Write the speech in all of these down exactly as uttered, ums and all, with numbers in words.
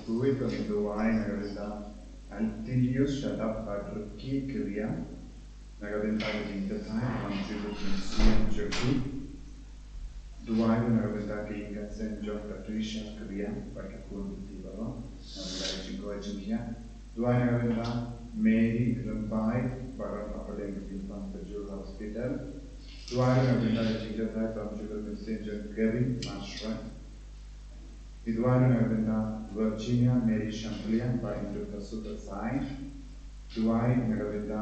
Wei, to ngin duwai na ka bynta Antilius Shadap bad Rifki Kiriam, na ka bynta ka jingtharai ban shu duk mynsiem jong ki. Duwai na ka bynta ka ïing ka sem jong Patricia Kiriam bad ka khun ka kti baroh, na ka bynta ka jingkoit jingkhiah. Duwai na ka bynta Mary Rymbai baroh hapdeng ka jingpang ka Jewel Hospital. Duwai na ka bynta ka jingtharai ban shu duk mynsiem jong Gary Mashra. Ngi duwai na ka bynta Virginia Mary Shampliang bad Indu Kasuta Sai. Duwai na ka bynta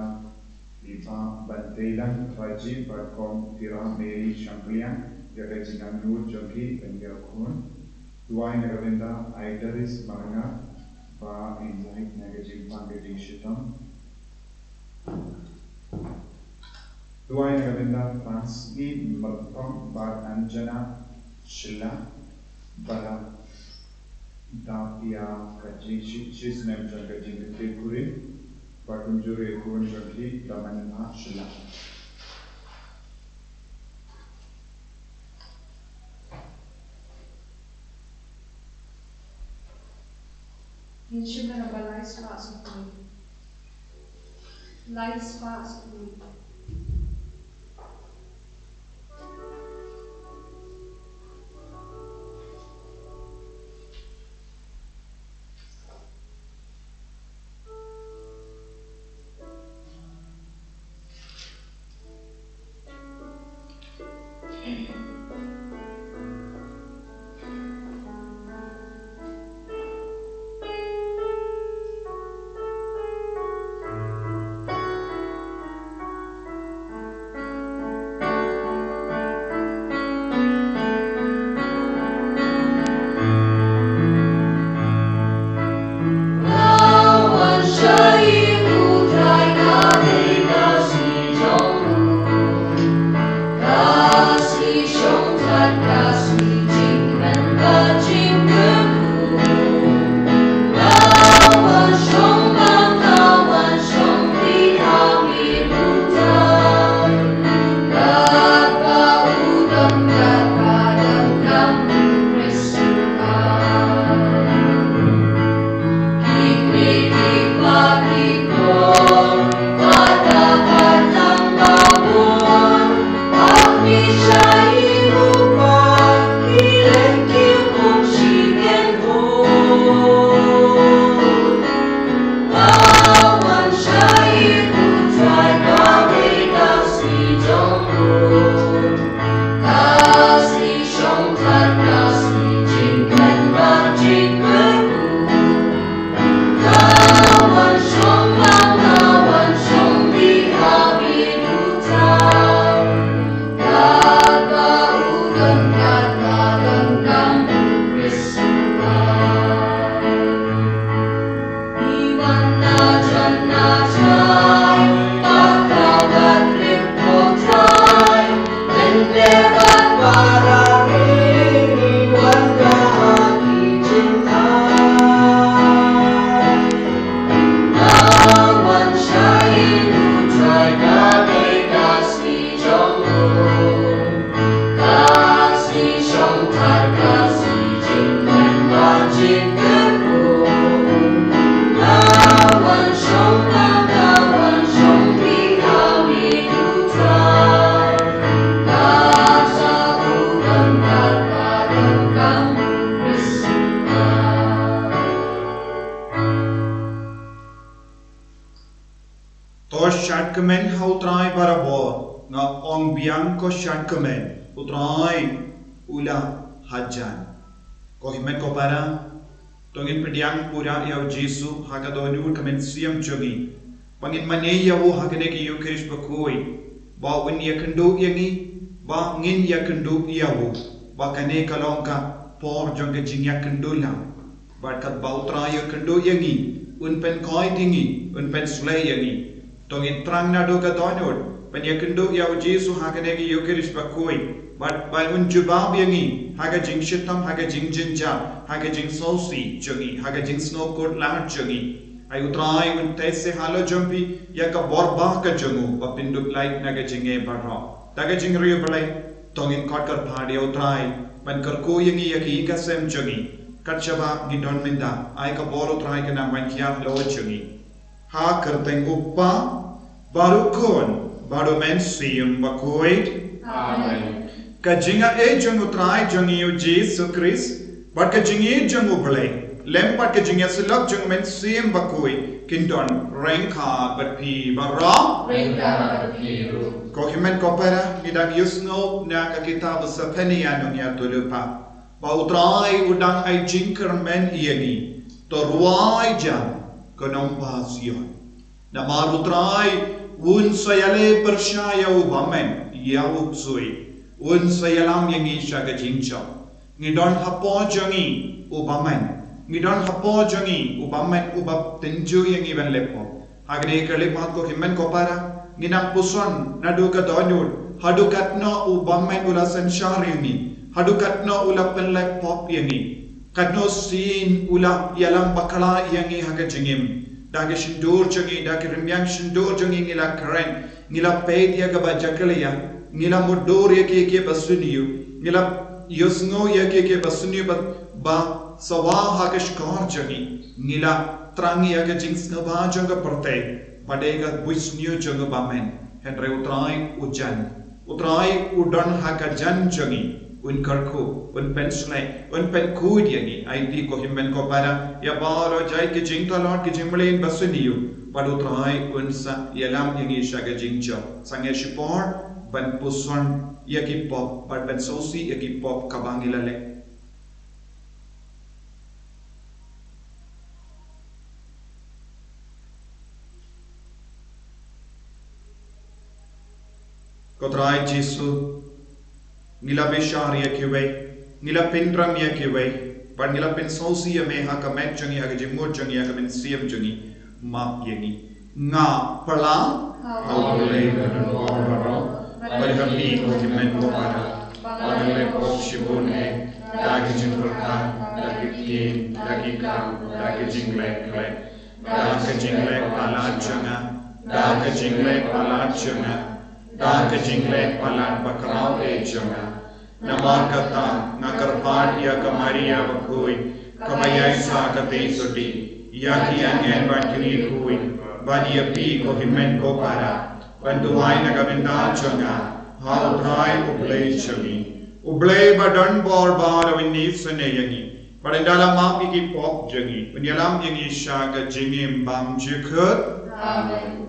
i Bah Banteilang Raji bad Kong Tira Mary Shampliang, ïa ka jingangnud jong ki ban ïa khun. Duwai na ka bynta Idaris Marnga, ba in sahit na ka jingpang ka jingshitom. Duwai na ka bynta Francine Myrthong bad Anjana Shylla, ba la dap ïa ka jingshi-, shisnem jong ka jingkyrkhu, bad kumjuh ïa khun jong ki, Damanbha Shylla. Ngin shim na ka ba lai spah sawphew. Lai spah sawphew. To shad kmen ha U Trai barabor, nga ong biang ko shad kmen, U Trai u la hajan. Ko hynmen ko para, to ngin pdiang pura ïa U Jisu ha ka dohnud ka mynsiem jong ngi. Ba ngin mane ïa u ha kane ka Ïukharist bakhuid, ba un ïakynduh ïa ngi, ba ngin ïakynduh ïa u, ba kane ka long ka por jong ka jingïakynduh lang. Bad katba U Trai u ïakynduh ïa ngi, un pynkoit ïa ngi, un pynsleh ïa ngi. To ngin thrang naduh ka dohnud ban ïakynduh ïa U Jisu ha kane ka Ïukharist bakhuid, bad ba un jubab ïa ngi ha ka jingshitom, ha ka jingjynjar, ha ka jingsngewsih jong ngi, ha ka jingsngewkhuslai jong ngi. Ai U Trai, un tei se halor jong phi ïa ka bor ba ka jong u, ba phin dup lait na ka jingeh baroh. Da ka jingriewblei, to ngin khot kyrpad ïa U Trai ban kyrkhu ïa ngi, ïa ka ïing ka sem jong ngi. Kat shaba ngi don mynta, ai ka bor u Trai ka nang ban khia halor jong ngi. Ha kyrteng u Kpa, bad u Khun, bad u Mynsiem Bakhuid. Amen. Ka jingaiei jong u Trai jong ngi u Jisu Khrist, bad ka jingïeit jong u Blei, lem bad ka jingïasyllok jong u Mynsiem Bakhuid, kin don ryngkat bad phi baroh. Ryngkat bad phi ruh. Ko hynmen ko para, ngi dang ïohsngew na ka kitab u Sephania nongïathuhlypa ba u Trai u dang ai jingkyrmen ïa ngi, to rwai jan, ko nongbah Zion. Namar u Trai un sa ïaleh pyrshah ïa u bymman, ïa u ksuid, un sa ïalam ïa ngi sha ka jingjop. Ngi don hapoh jong ngi u bymman, ngi don hapoh jong ngi u bymman uba tynjuh ïa ngi ban leh pop. Ha kane ka lyngba ko hynmen ko para, ngi nang puson naduh ka dohnud haduh katno u bymman u la synshar ïa ngi, haduh katno u la pynleh pop ïa ngi, katno sien u la ïalam bakla ïa ngi ha ka jingim. Da ki shyntur jong ngi, da ki rmiang shyntur jong ngi, ngi la kren, ngi la peit ïa kaba jakhlia, ngi la mutdur ïa kiei kiei ba sniew, ngi la ïohsngew ïa kiei kiei ba sniew ba, ba sawa ha ka shkor jong ngi, ngi la thrang ïa ka jingsngewbha jong ka pyrthei, ba dei ka buit sniew jong u bymman. Hynrei u Trai u jan, u Trai u don ha ka jan jong ngi, un kyrkhu, un pynshlei, un pynkhuid ïa ngi. Aiti ko hynmen ko para, ïa baroh jait ki jingtlot, ki jingmlien ba sniew, bad u Trai un sa ïalam ïa ngi sha ka jingjop. Sangeh shipor ban puson ïa ki pop, bad ban sngewsih ïa ki pop kaba ngi la leh. Ko Trai Jisu, ngi la bishar ïa kiwei, ngi la pynrem ïa kiwei, bad ngi la pynsngewsih ïa me ha ka met jong ngi, ha ka jingmut jong ngi, ha ka mynsiem jong ngi. Map ïa ngi. Nga pyrshah ha U Blei ba don bor baroh, bad ha phi ko hynmen ko para, ba nga la leh pop shibun eh, da ki jingpyrkhat, da ki ktien, da ki kam, da ki jingleh khleh, da ka jingleh palat jong nga, da ka jingleh palat jong nga, da ka jingleh palat bakhraw eh jong nga. Namar kata nga kyrpad ïa ka Maria bakhuid, kaba ïaisah katei sotti, ïa ki angel bad ki riewkhuid, bad ïa phi ko hynmen ko para, ban duwai na ka bynta jong nga ha U Trai U Blei jong ngi. U Blei ba don bor baroh un isynei ïa ngi, bad ynda la map ïa ki pop jong ngi, un ïalam ïa ngi sha ka jingim bymjukut. Amen.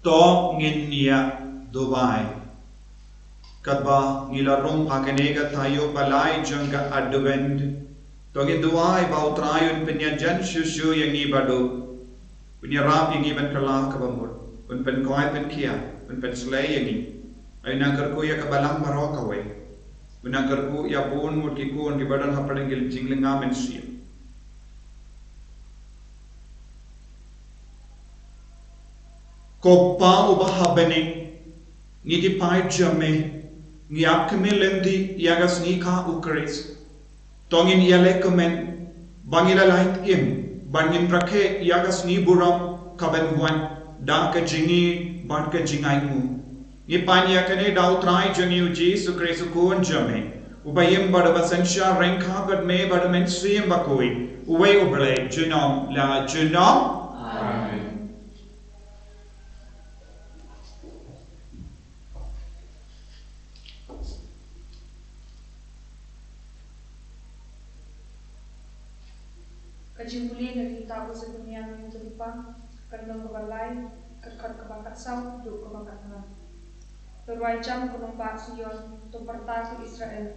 To ngin ïa duwai. Katba ngi la rung ha kane ka taïew ba lai jong ka Advent, to ngin duwai ba U Trai un pynïajan shuh shuh ïa ngi baroh. Un ïarap ïa ngi ban kylla kaba mut, un pynkoit pynkhia, un pynshlei ïa ngi. Ai nang kyrkhu ïa ka balang baroh kawei. Un nang kyrkhu ïa bun ngut ki khun kiba don hapdeng ki jinglynga mynsiem. Ko Pa uba ha bneng, ngi ki paid jong me, ngi ap khmih lynti ïa ka sngi kha U Khrist. To ngin ïaleh kmen ba ngi la lait im, ba ngin rakhe ïa ka sngi burom kaban wan da ka jingïeit bad ka jingainguh. Ngi pan ïa kane da U Trai jong ngi U Jisu Khrist U Khun jong me, uba im bad uba synshar ryngkat bad me bad U Mynsiem Bakhuid, uwei U Blei junom la junom. Amen. Ka jingpule na ki kitab u Jeremia, ka lynnong kaba lai, ka dkhot kaba khatsaw haduh kaba khatnga. To rwai jam, ko nongbah Sion, to pyrta, ko Israel.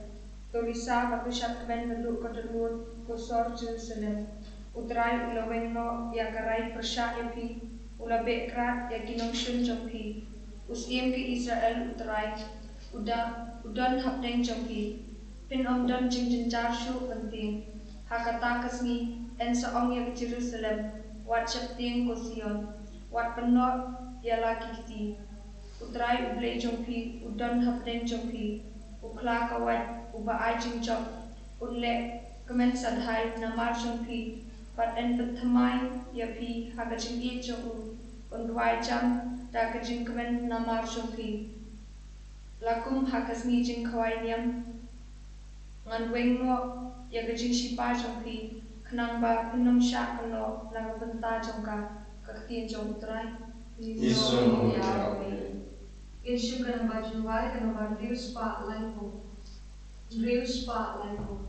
To risa bad to shad kmen naduh ka dohnud, ko sor Jerusalem. U Trai u la weng noh ïa ka rai pyrshah ïa phi, u la beh krad ïa ki nongshun jong phi. U Syiem ki Israel, u Trai u da, u don hapdeng jong phi. Phin ym don jingjynjar shuh ban tieng. Ha kata ka sngi, yn sa ong ïa ka Jerusalem, wat sheptieng ko Sion, wat pynnoh ïa la ki kti. U Trai U Blei jong phi u don hapdeng jong phi. U khla ka wait, uba ai jingjop, un leh kmen sadhai namar jong phi, bad yn pynthymmai ïa phi ha ka jingïeit jong u. Un rwai jam da ka jingkmen namar jong phi. La kum ha ka sngi jingkhawai niam, ngan weng noh ïa ka jingshipa jong phi, khnang ba phin ym shah kynnoh na ka bynta jong ka. Ka ktien jong U Trai. Ngin shim ka namba jingwai, ka namba hynriew spah laiphew. Hynriew spah laiphew.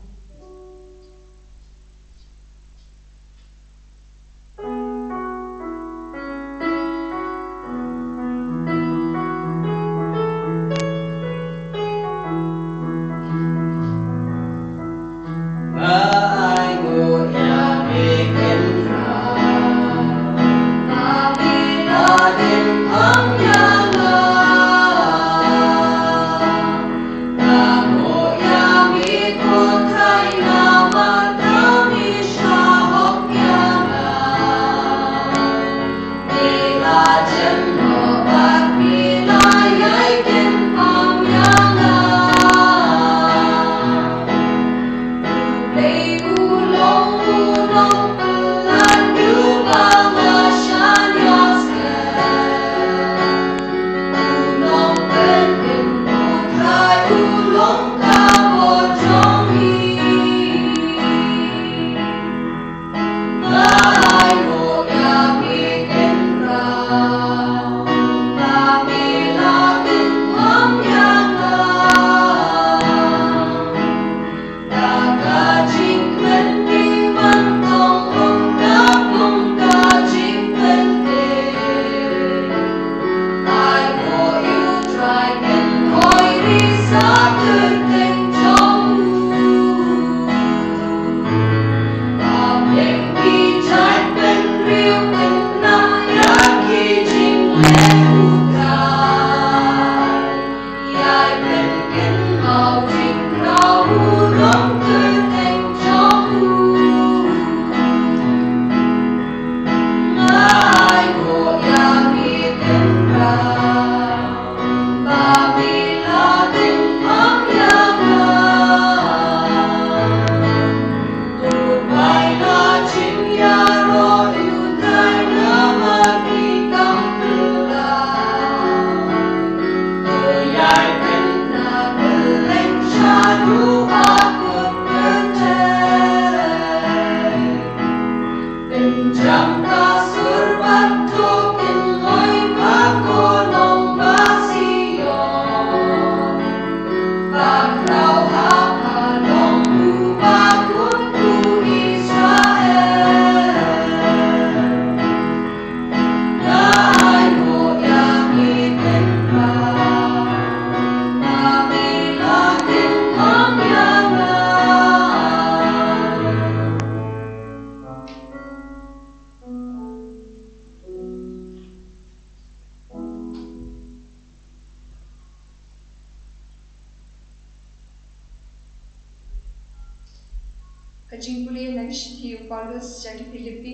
Ka jingpule na ki shithi u Paulus sha ki Philippi,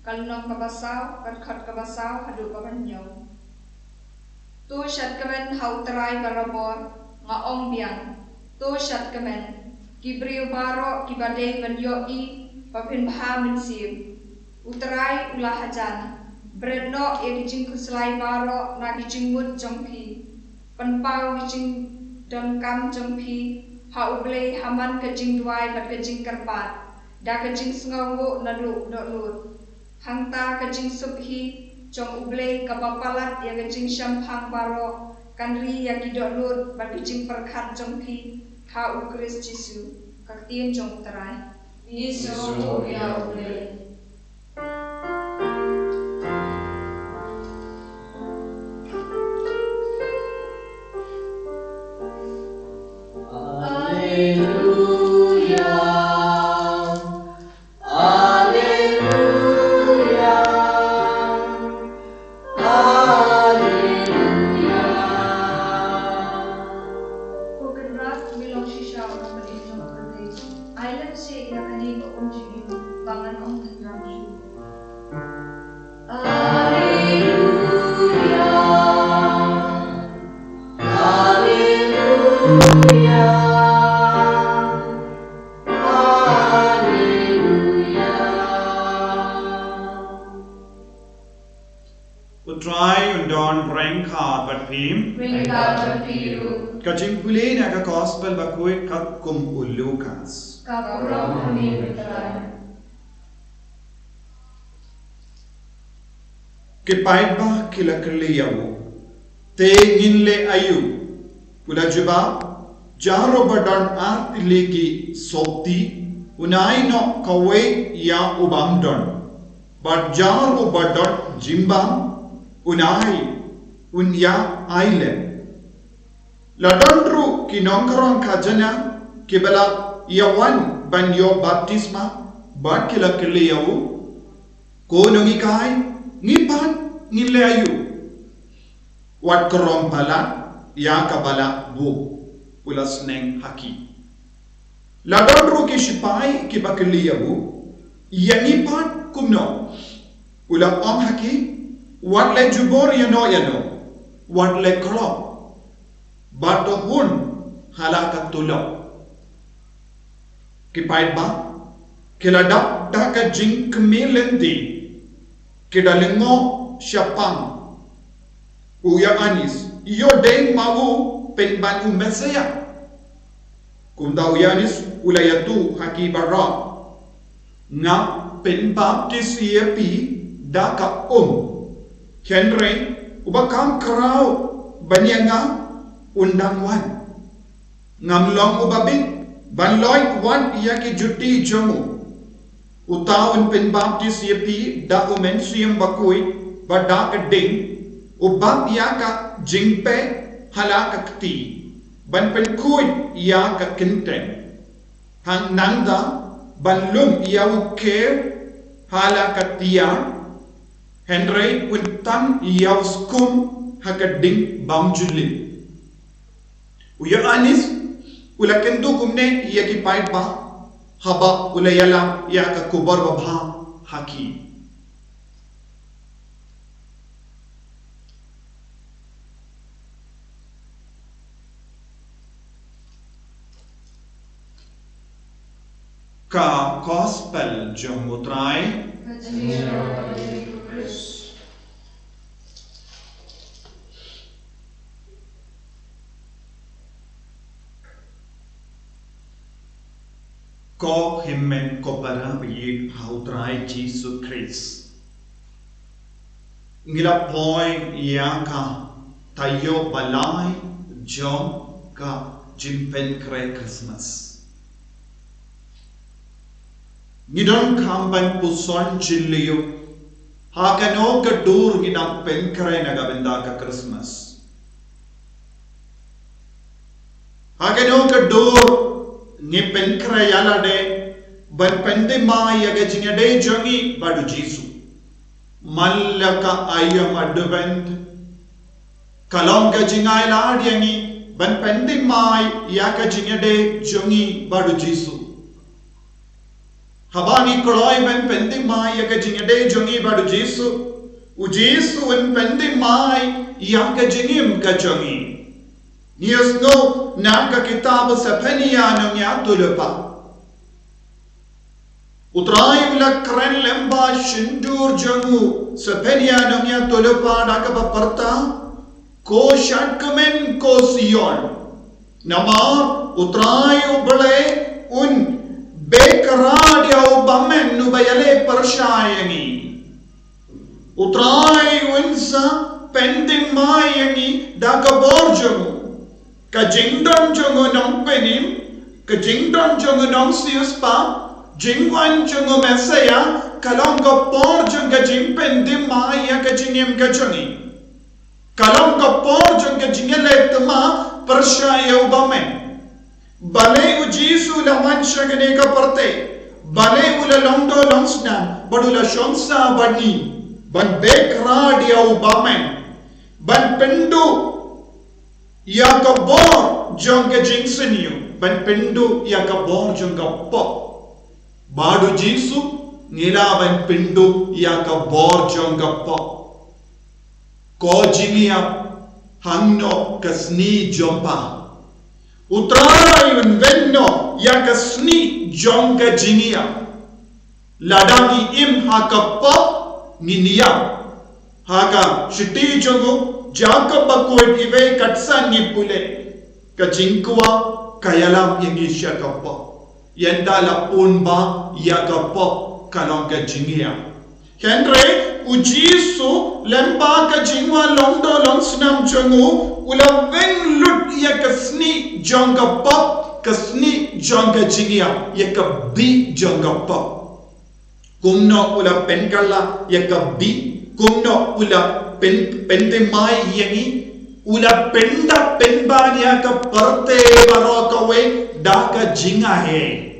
ka lynnong kaba saw, ka dkhot kaba saw haduh kaba hynñiew. To shad kmen ha U Trai barabor, nga ong biang, to shad kmen. Ki briew baroh kiba dei ban ïohi ba phin bha mynsiem. U Trai u la hajan. Bret noh ïa ki jingkhuslai baroh na ki jingmut jong phi. Pynpaw ki jingdonkam jong phi ha U Blei ha man ka jingduwai bad ka jingkyrpad, da ka jingsngewnguh naduh dohnud. Hangta ka jingsuk hi jong U Blei kaba palat ïa ka jingshemphang baroh kan ri ïa ki dohnud bad ki jingpyrkhat jong phi ha U Khrist Jisu. Ka ktien jong U Trai. Ngi sngewnguh ïa U Blei. Alleluia, alleluia, alleluia. Ko Kynrad, me long shisha u nongpynim jong ka pyrthei. Ai lynti ïa kane ka um jingim ba ngan ong kynrad shuh. Alleluia, alleluia, alleluia. U Trai un don ryngkat bad phi. Ryngkat bad phi ruh. Ka jingpule na ka Gospel bakhuid katkum u Lukas. Ka burom ha me, U Trai. Ki paidbah ki la kylli ïa u, te ngin leh aïu? U la jubab, jar uba don ar tylli ki sohkti, un ai noh kawei ïa u bym don, bad jar uba don jingbam, un ai, un ïa ai lem. La don ruh ki nongkhrong khajana kiba la ïa wan ban ïoh baptisma, bad ki la kylli ïa u, ko Nonghikai, ngi pat ngin leh aïu? Wat khrong palat ïa kaba la buh, u la sneng ha ki. La don ruh ki shipai kiba kylli ïa u, ïa ngi pat kumno? U la ong ha ki, wat leh jubor ïano ïano, wat leh khlok, bad to hun ha la ka tulop. Ki paidbah ki la dap da ka jingkmen lynti, ki da lyngngoh shaphang u Ïoannis, ïoh dei ma u pynban u Messaïah. Kumta u Ïoannis u la ïathuh ha ki baroh, nga pynbaptis ïa phi da ka um, hynrei uba kham khraw ban ïa nga un dang wan. Ngam long uba bit ban lait wat ïa ki juti jong u. Uta un pynbaptis ïa phi da u Mynsiem Bakhuid bad da ka ding, u bat ïa ka jingpeit ha la ka kti, ban pynkhuid ïa ka kynthei. Hang nangta ban lum ïa u kiew ha la ka tiar, hynrei un tam ïa u skum ha ka ding bymjulip. U Ïoannis u la kyntu kumne ïa ki paidbah haba u la ïalam ïa ka khubor babha ha ki. Ka Gospel jong U Trai. Ka jingïaroh ïa U Khrist. Ko hynmen ko para ba ïeit ha U Trai Jisu Khrist. Ngi la poi ïa ka taïew ba lai jong ka jingpynkhreh Christmas. Ngi donkam ban puson jylliew ha kano ka dur ngi dang pynkhreh na ka bynta ka Christmas. Ha kano ka dur ngi pynkhreh ïa lade ban pynthymmai ïa ka jingïadei jong ngi bad U Jisu. Man la ka aïom Advent ka long ka jingai lad ïa ngi ban pynthymmai ïa ka jingïadei jong ngi bad U Jisu. Haba ngi kloi ban pynthymmai ïa ka jingïadei jong ngi bad U Jisu, U Jisu un pynthymmai ïa ka jingim ka jong ngi. Ngi ïohsngew na ka kitab Sephania nongïathuhlypa, U Trai u la kren lyngba shyntur jong u Sephania nongïathuhlypa da kaba pyrta, ko shadkmen ko Sion. Namar U Trai U Blei un beh krad ïa u bymman uba ïaleh pyrshah ïa ngi. U Trai un sa pynthymmai ïa ngi da ka bor jong u. Ka jingdon jong u nongpynim, ka jingdon jong u nongsiewspah, Jingwan jong u Messaïah ka long ka por jong ka jingpynthymmai ïa ka jingim ka jong ngi. Ka long ka por jong ka jingïaleh thymmai pyrshah ïa u bymman. Balei u Jisu u la wan sha kane ka pyrthei? Balei u la long doh long snam bad u la shong sah bad ngi? Ban beh krad ïa u bymman. Ban pynduh ïa ka bor jong ka jingsniew, ban pynduh ïa ka bor jong ka pop. Bad u Jisu, ngi lah ban pynduh ïa ka bor jong ka pop. Ko jingïap, hangno ka sniew jong pha? U Trai un wan noh ïa ka sniew jong ka jingïap. Lada ngi im ha ka pop, ngin ïap. Ha ka shithi jong u Jakob bakhuid, kawei ka san ngi pule. Ka jingkwah ka ïalam ïa ngi sha ka pop. Ynda la pun ba ïa ka pop ka long ka jingïap. Hynrei u Jisu, lyngba ka jingwan long doh long snam jong u, u la wan lut ïa ka sniew jong ka pop, ka sniew jong ka jingïap, ïa ka bih jong ka pop. Kumno u la pynkylla ïa ka bih, kumno u la pyn, pynthymmai ïa ngi, u la pyndap pynban ïa ka pyrthei baroh kawei da ka jingaiei.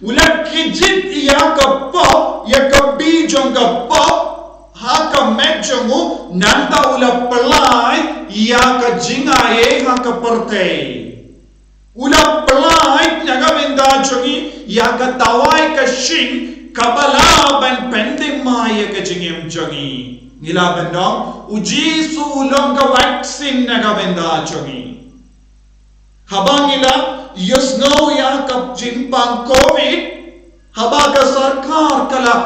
U la kjit ïa ka pop, ïa ka bih jong ka pop ha ka met jong u, nangta u la pynlait ïa ka jingaiei ha ka pyrthei. U la pynlait na ka bynta jong ngi ïa ka tawai ka shyieng kaba lah ban pynthymmai ïa ka jingim jong ngi. Ngi lah ban ong, u Jisu u long ka vaccine na ka bynta jong ngi. Haba ngi la ïohsngew ïa ka jingpang Covid, haba ka sorkar ka la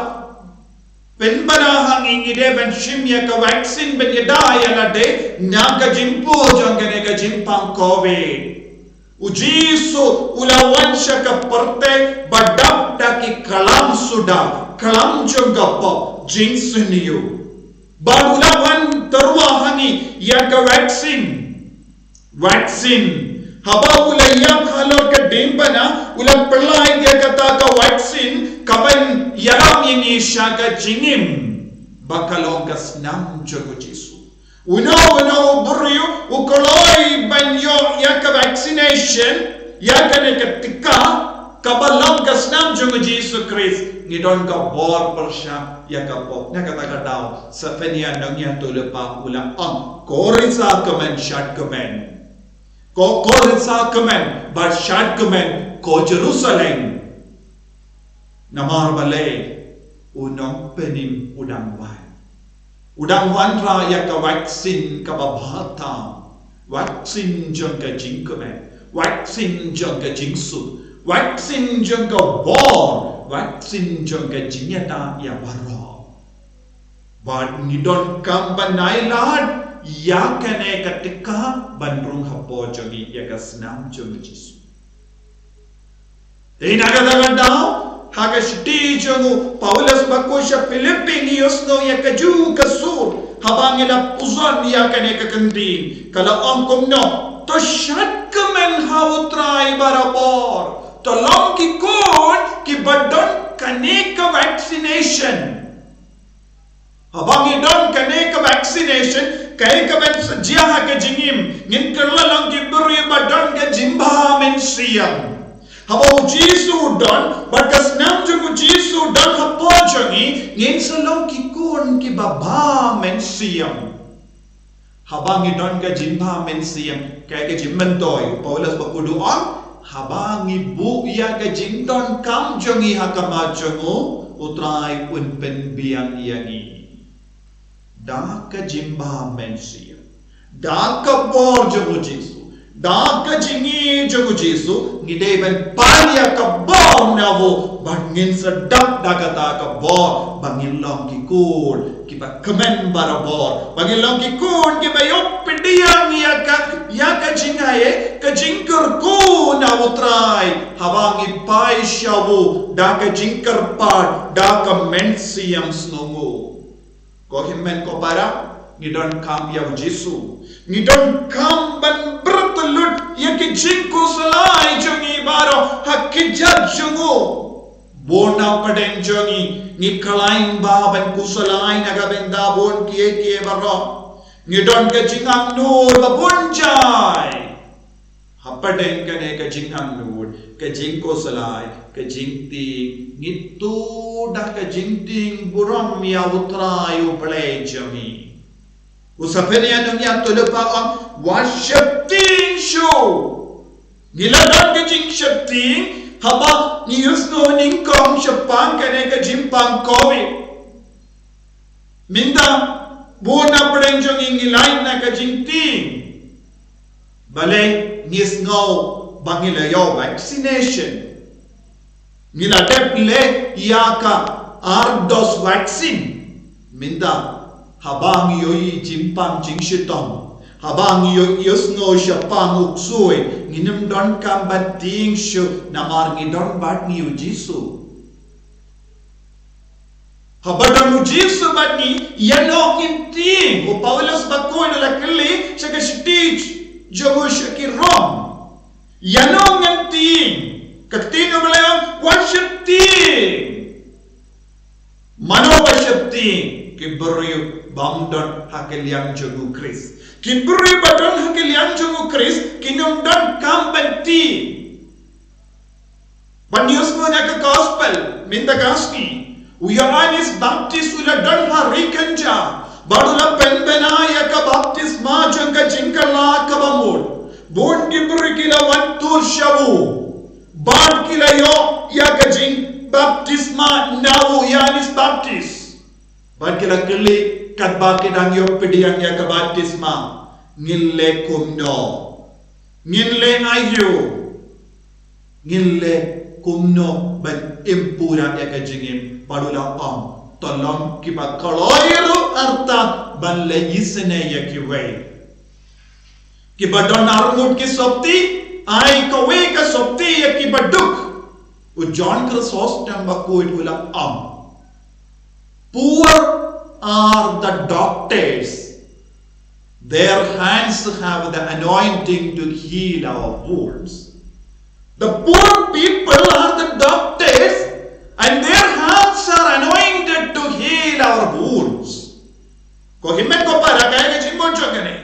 pynbna ha ngi, ngi dei ban shim ïa ka vaccine ban ïada ïa lade na ka jingpur jong kane ka jingpang Covid. U Jisu u la wan sha ka pyrthei ba dap da ki klam suda, klam jong ka pop, jingsniew. Bad u la wan tyrwa ha ngi ïa ka vaccine. Vaccine. Haba u la ïap halor ka diengphna, u la pynlait ïa kata ka vaccine kaban ïalam ïa ngi sha ka jingim ba ka long ka snam jong u Jisu. Uno uno u briew u kloi ban ïoh ïa ka vaccination, ïa kane ka tika, kaba long ka snam jong u Jisu Khrist, ngi don ka bor pyrshah ïa ka pop. Na kata ka daw, Sephaniah nongïathuhlypa u la ong, ko Risakkmen Shadkmen. Ko, ko Risakkmen bad Shadkmen, ko Jerusalem. Namar balei? U Nongpynim u dang wan. U dang wanrah ïa ka vaccine kaba bha tam. Vaccine jong ka jingkmen. Vaccine jong ka jingsuk. Vaccine jong ka bor. Vaccine jong ka jingïada ïa baroh. Bad ngi donkam ban ailad ïa kane ka tika ban rung hapoh jong ngi ïa ka snam jong u Jisu. Te na kata ka daw, ha ka shithi jong u Paulus bakhuid sha Philippi ngi ïohsngew ïa kajuh ka sur, haba ngi la puzon ïa kane ka kyntien, ka la ong kumno, to shadkmen ha u Trai barabor, to long ki khun kiba don kane ka vaccination. Haba ngi don kane ka vaccination, kaei kaban sa jia ha ka jingim, ngin kylla long ki briew ba don ka jingbha mynsiem. Haba u Jisu u don, bad ka snam jong u Jisu u don hapoh jong ngi, ngin sa long ki khun kiba bha mynsiem. Haba ngi don ka jingbha mynsiem, kaei ka jingmyntoi, u Paulus bakhuid u ong, haba ngi buh ïa ka jingdonkam jong ngi ha khmat jong u, u Trai un pynbiang ïa ngi. Da ka jingbha mynsiem, da ka bor jong u Jisu, da ka jingïeit jong u Jisu, ngi dei ban pan ïa ka bor na u, bad ngin sa dap da kata ka bor, ba ngin long ki khun kiba kmen barabor, ba ngin long ki khun kiba ïoh pdiang ïa ka, ïa ka jingaiei, ka jingkyrkhu na u Trai, haba ngi phai sha u da ka jingkyrpad, da ka mynsiem sngewnguh. Ko hynmen ko para, ngi donkam ïa u Jisu. Ngi donkam ban bret lut ïa ki jingkhuslai jong ngi baroh ha khmat jong u. Bun na pdeng jong ngi, ngi khlaiñ bha ban khuslai na ka bynta bun kiei kiei baroh. Ngi don ka jingangnud ba bun jai. Hapdeng kane ka jingangnud, ka jingkhuslai, ka jingtieng, ngi tuh da ka jingtieng burom ïa U Trai U Blei jong ngi. U Saphenyang u ong ïa u lypa, ong, wat sheptieng shuh. Ngi la don ka jingsheptieng haba ngi ïohsngew nyngkong shaphang kane ka jingpang Covid. Mynta bun na pdeng jong ngi ngi lait na ka jingtieng. Balei? Ngi sngew ba ngi la ïoh vaccination. Ngi la dep leh ïa ka ar dos vaccine. Mynta haba ngi ïohi jingpang jingshitom, haba ngi ïohi, ïohsngew shaphang u ksuid, ngim donkam ban tieng shuh namar ngi don bad ngi U Jisu. Haba don U Jisu bad ngi, ïano ngin tieng? U Paulus bakhuid u la kylli sha ka shithi jong u sha ki Rom. Ïano ngin tieng? Ka ktien U Blei ong, wat sheptieng. Mano ba sheptieng? Ki briew bym don ha ka liang jong U Khrist. Ki briew ba don ha ka liang jong U Khrist kin ym donkam ban tieng. Ban ïohsngew na ka gospel mynta ka sngi, u Ïoannis Baptist u la don ha ri kynja bad u la pynbna ïa ka baptisma jong ka jingkylla kaba mut. Bun ki briew ki la wan tur sha u bad ki la ïoh ïa ka jingbaptisma na u Ïoannis Baptist. Bad ki la kylli, katba ki dang ïoh pdiang ïa ka baptisma, ngin leh kumno? Ngin leh aïu? Ngin leh kumno ban im pura ïa ka jingim? Bad u la ong, to long kiba kloi ruh artat ban leh isynei ïa kiwei. Kiba don arngut ki sopti, ai kawei ka sopti ïa kiba duk. U John Chrysostom bakhuid u la ong, poor are the doctors, their hands have the anointing to heal our wounds. The poor people are the doctors, and their hands are anointed to heal our wounds. Ko hynmen ko para, kaei ka jingmut jong kane?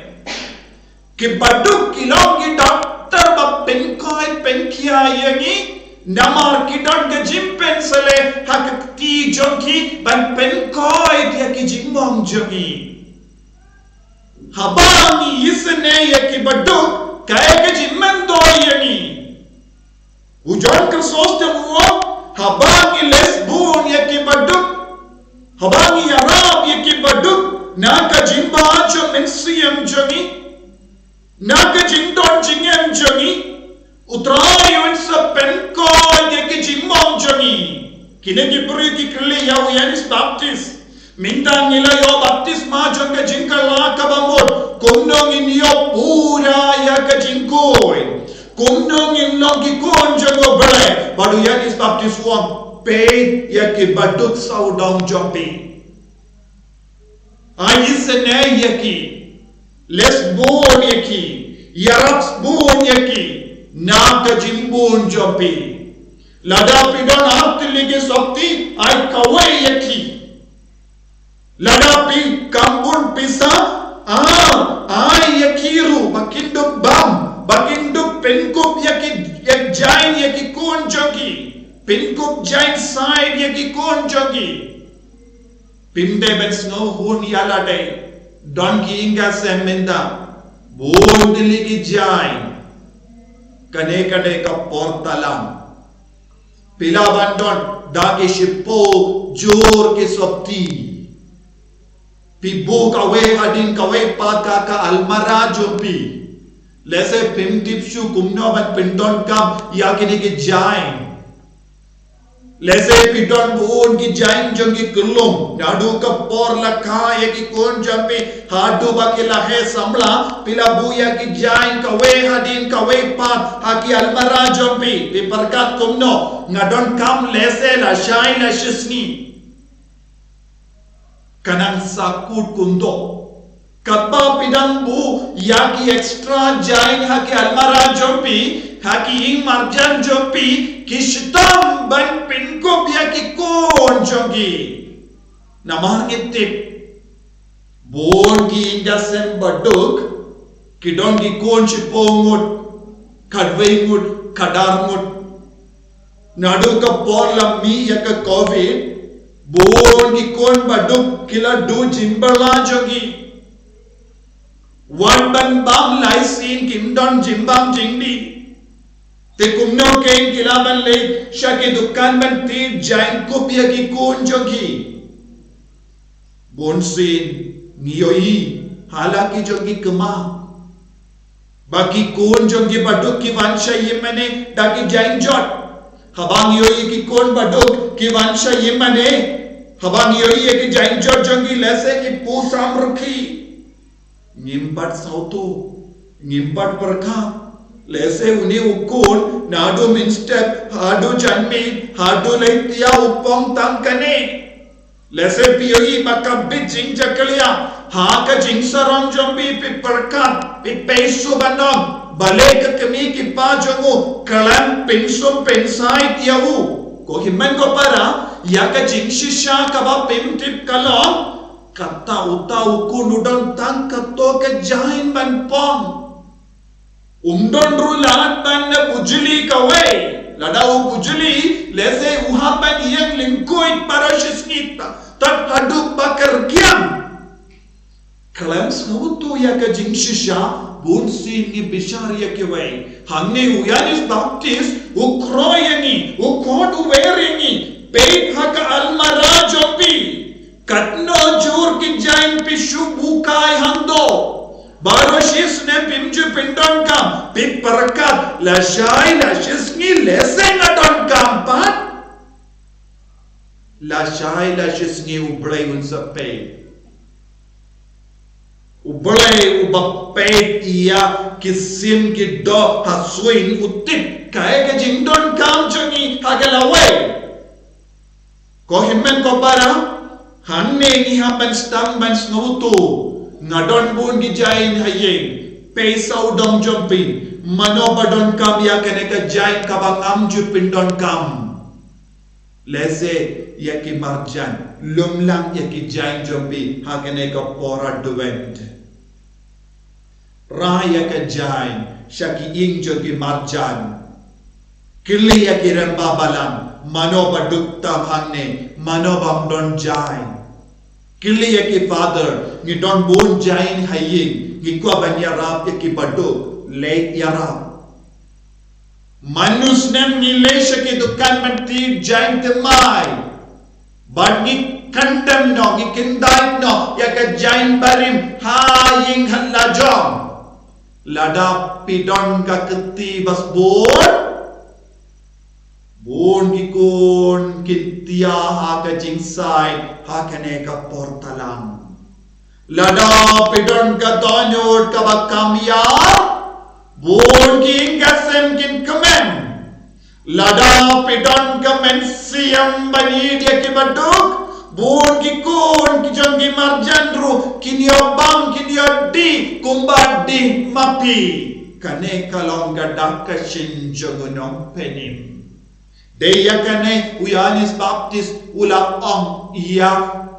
Kiba duk ki long ki doktor ba pynkhuid pynkhia ïa ngi, namar ki don ka jingpynsleh ha ka kti jong ki ban pynkhuid ïa ki jingmong jong ngi. Haba ngi isynei ïa kiba duk, kaei ka jingmyntoi ïa ngi? U John Chrysostom u ong, haba ngi leh bun ïa kiba duk, haba ngi ïarap ïa kiba duk na ka jingbha jong u Mynsiem jong ngi, na ka jingdon jingem jong ngi, U Trai un sa pynkhuid ïa ki jingmong jong ngi. Kine ki briew ki kylli ïa u Ïoannis Baptist, mynta ngi la ïoh baptisma jong ka jingkylla kaba mut, kumno ngin ïoh pura ïa ka jingkhuid? Kumno ngin long ki khun jong U Blei? Bad u Ïoannis Baptist u ong, peit ïa kiba duk sawdong jong phi. Ai isynei ïa ki, leh bun ïa ki, ïarap bun ïa ki na ka jingbun jong phi. Lada phi don ar tylli ki sopti, ai kawei ïa ki. Lada phi kam bun pisa, ai, ai ïa ki ruh ba kin dup bam, ba kin dup pynkup ïa ki, ïa jaiñ ïa ki khun jong ki, pynkup jaiñ sait ïa ki khun jong ki. Phim dei ban sngewhun ïa lade, don ki ïing ki sem mynta, bun tylli ki jaiñ, kane ka dei ka por talang. Phi lah ban don da ki shiphew jur ki sopti. Phi buh kawei hadien kawei pat ha ka almara jong phi. Lehse phim tip shuh kumno ban pyndonkam ïa kine ki jaiñ. Lehse phi don bun ki jaiñ jong ki khyllung, naduh ka por la kha ïa ki khun jong phi haduh ba ki la heh samla, phi la buh ïa ki jaiñ kawei hadien kawei pat ha ki almara jong phi. Phi pyrkhat kumno, nga donkam lehse la shai la shisngi. Ka nang sa kut kumto. Katba phi dang buh ïa ki extra jaiñ ha ki almara jong phi, ha ki ïing marjan jong phi, ki shitom ban pynkup ïa ki khun jong ki. Namar ngi tip, bun ki ïing ki sem baduk ki don ki khun shiphew ngut, khatwei ngut, khatar ngut. Naduh ka por la mih ïa ka covid, bun ki khun baduk ki la duh jingbylla jong ki. Wat ban bam lai sien kim don jingbam jingdih. Te kumno kein ki lah ban leit sha ki dukan ban thied jaiñ kup ïa ki khun jong ki. Bun sien ngi ïohi ha la ki jong ki khmat ba ki khun jong ki baduk ki wan sha ïingmane da ki jaiñ jot. Haba ngi ïohi ki khun baduk ki wan sha ïingmane, haba ngi ïohi ïa ki jaiñ jot jong ki, lehse ki pyrshang ruh ki. Ngim pat sngewthuh, ngim pat pyrkhat. Lehse une u khun naduh mynstep haduh janmiet, haduh leit ïa u pong tang kane. Lehse phi ïohi ba ka bit jingjakhlia ha ka jingsarong jong phi, phi pyrkhat, phi peit shuh ban ong, balei ka kmie ki kpa jong u khlem pynsum pynsait ïa u. Ko hynmen ko para, ïa ka jingshisha kaba phim tip ka long, kata uta u khun u don tang kato ka jaiñ ban pong. Um don ruh lad ban da bujli kawei. Lada u bujli, lehse u hap ban ïeng lyngkhuid baroh shi sngi, tad haduh ba kyrkiang. Khlem sngewthuh ïa ka jingshisha, bun sien ngi bishar ïa kiwei. Hangne u Ïoannis Baptist u khroh ïa ngi, u khot u wer ïa ngi. Peit ha ka almara jong phi. Katno jur ki jaiñ phi shu buh kai hangto. Baroh shi snem phim ju pyndonkam, phi pyrkhat, lashai lashisngi lehse nga donkam pat. Lashai lashisngi U Blei un sa peit. U Blei uba peit ïa ki sim ki doh ha suiñ u tip kaei ka jingdonkam jong ngi ha ka lawei. Ko hynmen ko para, hangne ngi hap ban sdang ban sngewthuh, nga don bun ki jaiñ ha ïing, peit sawdong jong phi, mano ba donkam ïa kane ka jaiñ kaba ngam ju pyndonkam. Lehse ïa ki marjan, lum lang ïa ki jaiñ jong phi ha kane ka por Advent. Rah ïa ka jaiñ sha ki ïing jong ki marjan. Kylli ïa ki rangbah balang, mano ba duk tam hangne, mano bym don jaiñ. Kylli ïa ki father, ngi don bun jaiñ ha ïing, ngi kwah ban ïarap ïa ki baduk, leit ïarap. Man u snem ngi leit sha ki dukan ban thied jaiñ thymmai. Bad ngi kyndem noh, ngi kyndait noh ïa ka jaiñ barim ha ïing ha la jong. Lada phi don ka kti ba sbun, bun ki khun kin thiah ha ka jingsait ha kane ka por tlang. Lada phi don ka dohnud kaba kham ïar, bun ki ïing ki sem kin kmen. Lada phi don ka mynsiem ban ïeit ïa ki baduk, bun ki khun ki jong ki marjan ruh kin ïoh bam, kin ïoh dih kumba dih ma phi. Kane ka long ka dak ka shin jong u Nongpynim. Dei ïa kane u Ïoannis Baptist u la ong ïa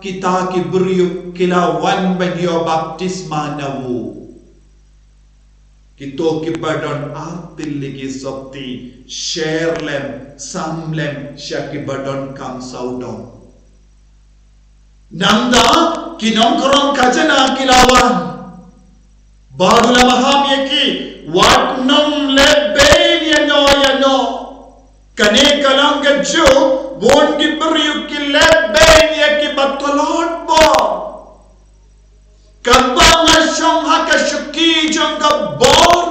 kita ki briew ki la wan ban ïoh baptisma na u. Kito kiba don ar tylli ki sotti, share lem, sam lem sha kiba donkam sawdong. Nangta ki nongkren khajna ki la wan. Bad u la maham ïa ki, wat nym leh beiñ ïano ïano. Kane ka long ka juk, bun ki briew ki leh beiñ ïa kiba tlot bor. Katba nga shong ha ka shuki jong ka bor,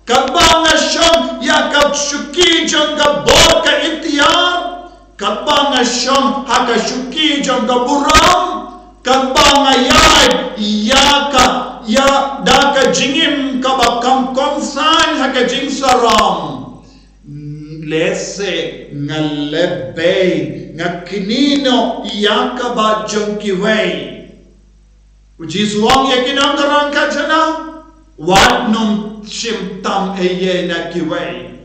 katba nga shong ïa ka shuki jong ka bor ka iktiar, katba nga shong ha ka shuki jong ka burom, katba nga ïaid ïa ka, ïa da ka jingim kaba kham kongsan ha ka jingsarong. Lehse nga leh beiñ, nga kynnoh ïa kaba jong kiwei. U Jisu u ong ïa ki nongkren khajna, wat nym shim tam ei ei na kiwei.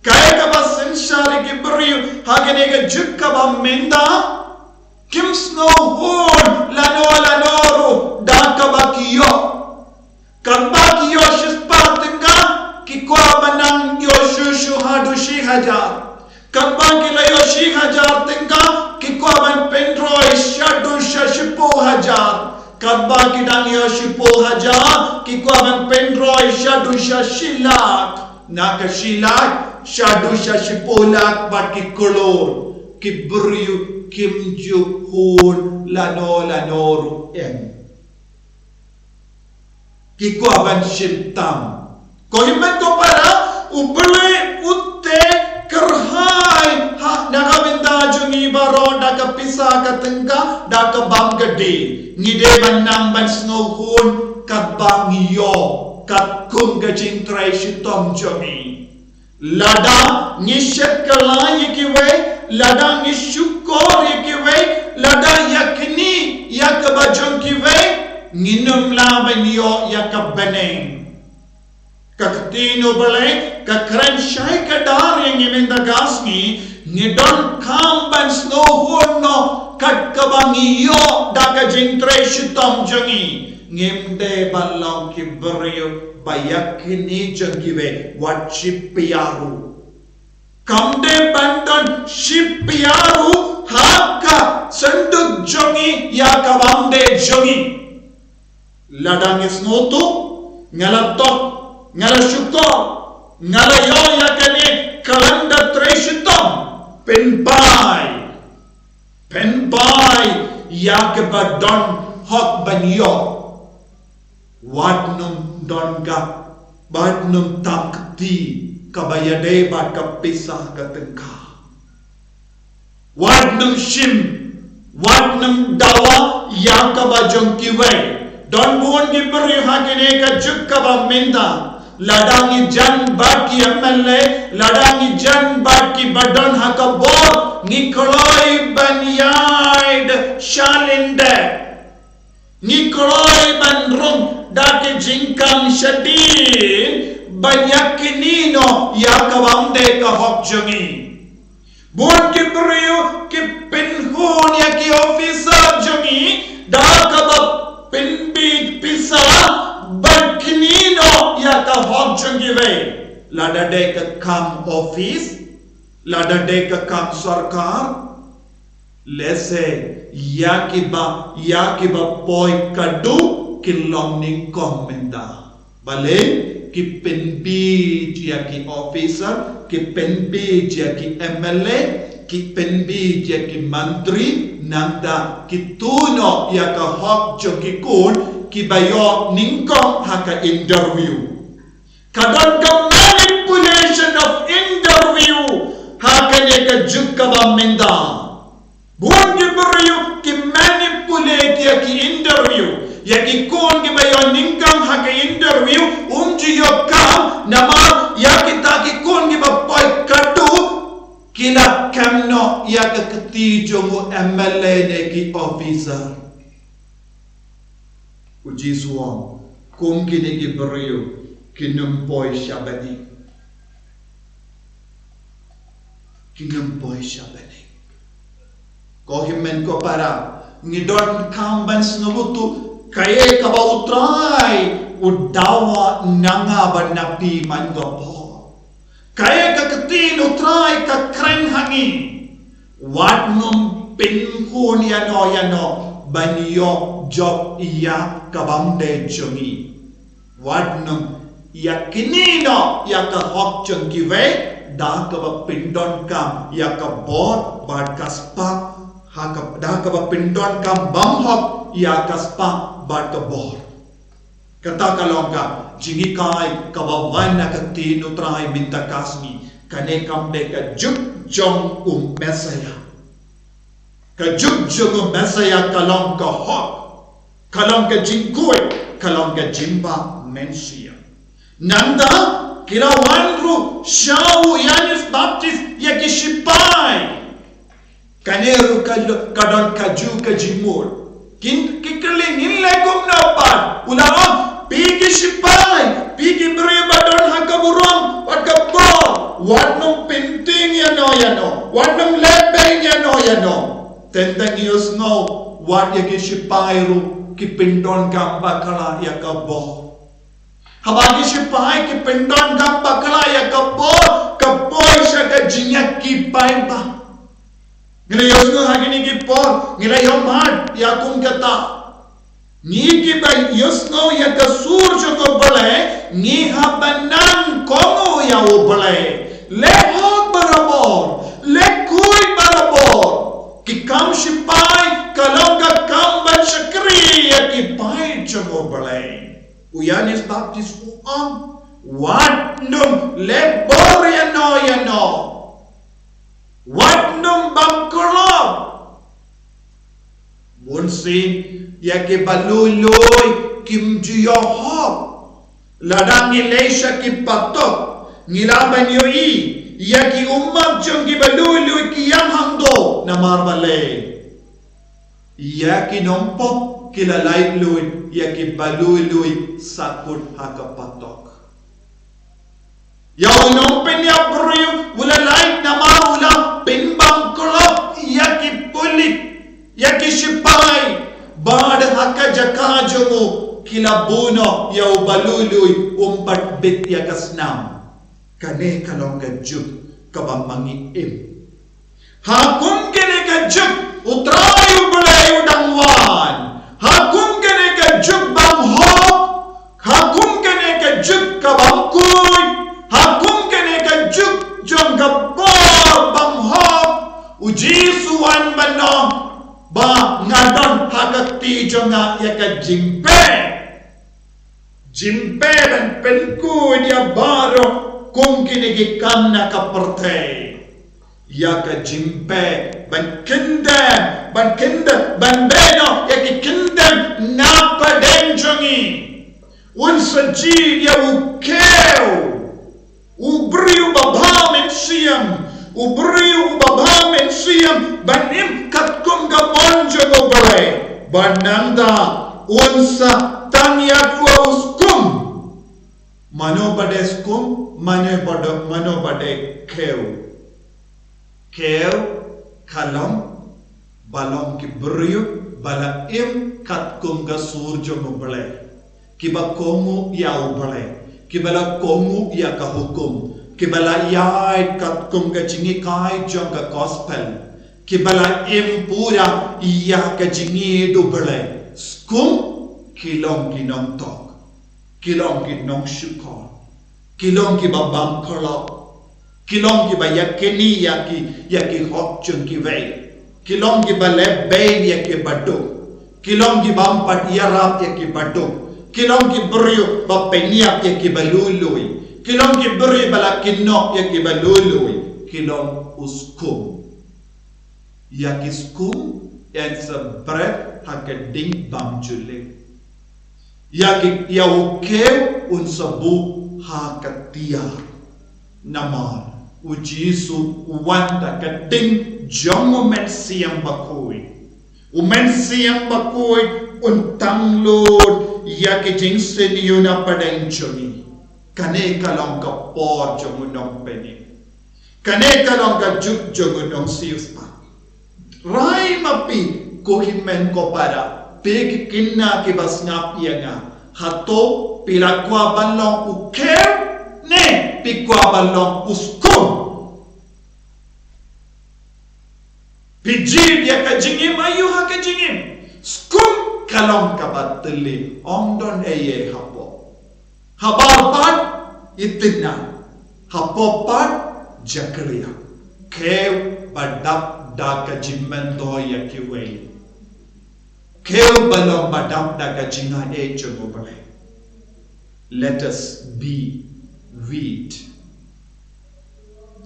Kaei kaba synshar ïa ki briew ha kane ka juk kaba mynta? Kim sngewhun lano lano ruh da kaba ki ïoh. Katba ki ïoh shispah tyngka, ki kwah ban nang ïoh shuh shuh haduh shi hajar. Katba ki la ïoh shi hajar tyngka, ki kwah ban pynroi shaduh sha shiphew hajar. Katba ki dang ïoh shiphew hajar, ki kwah ban pynroi shaduh sha shi lak. Na ka shi lak shaduh sha shiphew lak bad ki klur. Ki briew kim ju hun lano lano ruh em. Ki kwah ban shim tam. Ko hynmen ko para, U Blei u teh kyrhai ha na ka bynta jong ngi baroh da ka pisa ka tyngka, da ka bam ka dih. Ngi dei ban nang ban sngewhun katba ngi ïoh, katkum ka jingtrei shitom jong ngi. Lada ngi shet kylla ïa kiwei, lada ngi shukor ïa kiwei, lada ïa kine ïa kaba jong kiwei, ngin ym lah ban ïoh ïa ka bneng. Ka ktien U Blei ka kren shai kdar ïa ngi mynta ka sngi, ngi donkam ban sngewhun noh kat kaba ngi ïoh da ka jingtrei shitom jong ngi. Ngim dei ban long ki briew ba ïa kine jong kiwei wat shi pia ruh. Kam dei ban don shi pia ruh ha ka synduk jong ngi ïa ka bam dei jong ngi. Lada ngi sngewthuh, nga la tok, nga la shukor, nga la ïoh ïa kane ka lyndet trei shitom, pynbai. Pynbai ïa kaba don hok ban ïoh. Wat nym don ka, wat nym tam kti kaba ïadei bad ka pisa ka tyngka. Wat nym shim, wat nym dawa ïa kaba jong kiwei. Don bun ki briew ha kine ka juk kaba mynta. Lada ngi jan bad ki M L A, lada ngi jan bad kiba don ha ka bor, ngi kloi ban ïaid shalyndet. Ngi kloi ban rung da ki jingkam shadien ban ïa kine noh ïa kaba ym dei ka hok jong ngi. Bun ki briew ki pynhun ïa ki officer jong ngi da kaba pynbeit pisa ban kine noh ïa ka hok jong kiwei. Lada dei ka kam office, lada dei ka kam sorkar, lehse ïa kiba, ïa kiba poi kadu ki long nyngkong mynta. Balei? Ki pynbeit ïa ki officer, ki pynbeit ïa ki M L A, ki pynbeit ïa ki mantri, nangta ki tuh noh ïa ka hok jong ki khun kiba ïoh nyngkong ha ka interview. Ka don ka manipulation of interview ha kane ka juk kaba mynta. Bun ki briew ki manipulate ïa ki interview. Ïa ki khun kiba ïoh nyngkong ha ka interview, um ju ïoh kam, namar ïa kita ki khun kiba poi kadu ki la kem noh ïa ka kti jong u M L A ne ki officer. U Jisu u ong, kum kine ki briew kin ym poi sha bneng. Kin ym poi sha bneng. Ko hynmen ko para, ngi donkam ban sngewthuh kaei kaba U Trai u dawa na nga bad na phi man ka por. Kaei ka ktien U Trai ka kren ha ngi. Wat nym pynhun ïano ïano ban ïoh jop ïa kaba ym dei jong ngi. Wat nym ïa kine noh ïa ka hok jong kiwei da kaba pyndonkam ïa ka bor bad ka spah, ha ka, da kaba pyndonkam bymhok ïa ka spah bad ka bor. Kata ka long ka jinghikai kaba wan na ka ktien U Trai mynta ka sngi, kane kam dei ka juk jong u Messaïah. Ka juk jong u Messaïah ka long ka hok, ka long ka jingkhuid, ka long ka jingbymynsiem. Nangta ki la wan ruh sha u Ïoannis Baptist ïa ki shipai. Kane ruh ka, ka don kajuh ka jingmut. Kin, ki kylli, ngin leh kumno pat? U la ong, phi ki shipai, phi ki briew ba don ha ka burom bad ka bor, Wat nym pyntieng ïano ïano, wat nym leh beiñ ïano ïano. Teng teng ïohsngew, wat ïa ki shipai ruh ki pyndonkam bakla ïa ka bor. Haba ki shipai ki pyndonkam bakla ïa ka bor, ka poi sha ka jingïaid ki paidbah. Ngi la ïohsngew ha kine ki por, ngi la ïohmad ïa kum kata. Ngi kiba ïohsngew ïa ka sur jong U Blei, ngi hap ban nang kohnguh ïa U Blei. Leh hok barabor, leh khuid barabor. Ki kam shipai ka long ka kam ban shakri ïa ki paid jong U Blei. U Ïoannis Baptist u ong, wat nym leh bor ïano ïano. Wat nym bam khlop. Bunsien ïa kiba lui lui kim ju ïoh hok. Lada ngi leit sha ki patok, ngi lah ban ïohi ïa ki ummat jong kiba lui lui ki ïam hangto, namar balei? Ïa ki nongpop ki la lait lut ïa kiba lui lui sahkut ha ka patok. Ïa u nongpynïap briew u la lait namar u la pynbam khlop ïa ki pulit, ïa ki shipai, bad ha ka jaka jong u ki la buh noh ïa uba lui lui, um pat bit ïa ka snam. Kane ka long ka juk kaba ma ngi im. Ha kum kane ka juk U Trai U Blei u dang wan. Ha kum kane ka juk bam hok. Ha kum kane ka juk ka bam khuid. Ha kum kane ka juk jong ka bor bam hok. U Jisu wan ban ong ba nga don ha ka kti jong nga ïa ka jingpep. Jingpep ban pynkhuid ïa baroh kum kine ki kam na ka pyrthei. Ïa ka jingpep ban kyndem, ban kyndem, ban beh noh ïa ki kyndem na pdeng jong ngi. Un sa jied ïa u khiew. U briew uba bha mynsiem, u briew uba bha mynsiem, ban im katkum ka mon jong U Blei. Bad nangta un sa tang ïa u skum. Mano ba dei skum, mano ba dei, mano ba dei khiew. Khiew ka long ba long ki briew ba la im katkum ka sur jong U Blei. Kiba kohnguh ïa U Blei, kiba la kohnguh ïa ka hukum, kiba la ïaid katkum ka jinghikai jong ka gospel, kiba la im pura ïa ka jingïeit U Blei. Skum ki long ki nongtok, ki long ki nongshukor, ki long kiba bam khlop, ki long kiba ïakynduh ïa ki, ïa ki hok jong kiwei. Ki long kiba leh beiñ ïa kiba duk. Ki long kiba ym pat ïarap ïa kiba duk. Ki long ki briew ba pynïap ïa kiba lui lui. Ki long ki briew ba la kynnoh ïa kiba lui lui. Ki long u skum. Ïa ki skum yn sa bret ha ka ding bymjuliew. Ïa ki, ïa u khiew un sa buh ha ka tiar. Namar u Jisu u wan da ka ding jong u Mynsiem Bakhuid. U Mynsiem Bakhuid un tang lut ïa ki jingsniew na pdeng jong ngi. Kane ka long ka por jong u nongpynim. Kane ka long ka juk jong u nongsiewspah. Rai ma phi, ko hynmen ko para, phi ki khynnah kiba sngap ïa nga. Hato phi la kwah ban long u khiew, ne phi kwah ban long u skum? Phi jied ïa ka jingim aïu ha ka jingim? Skum ka long kaba tylli, ym don ei ei hapoh. Habar pat, itynnad. Hapoh pat, jakhlia. Khiew ba dap da ka jingmyntoi ïa kiwei. Khiew ba long ba dap da ka jingai jong U Blei. Let us be wheat.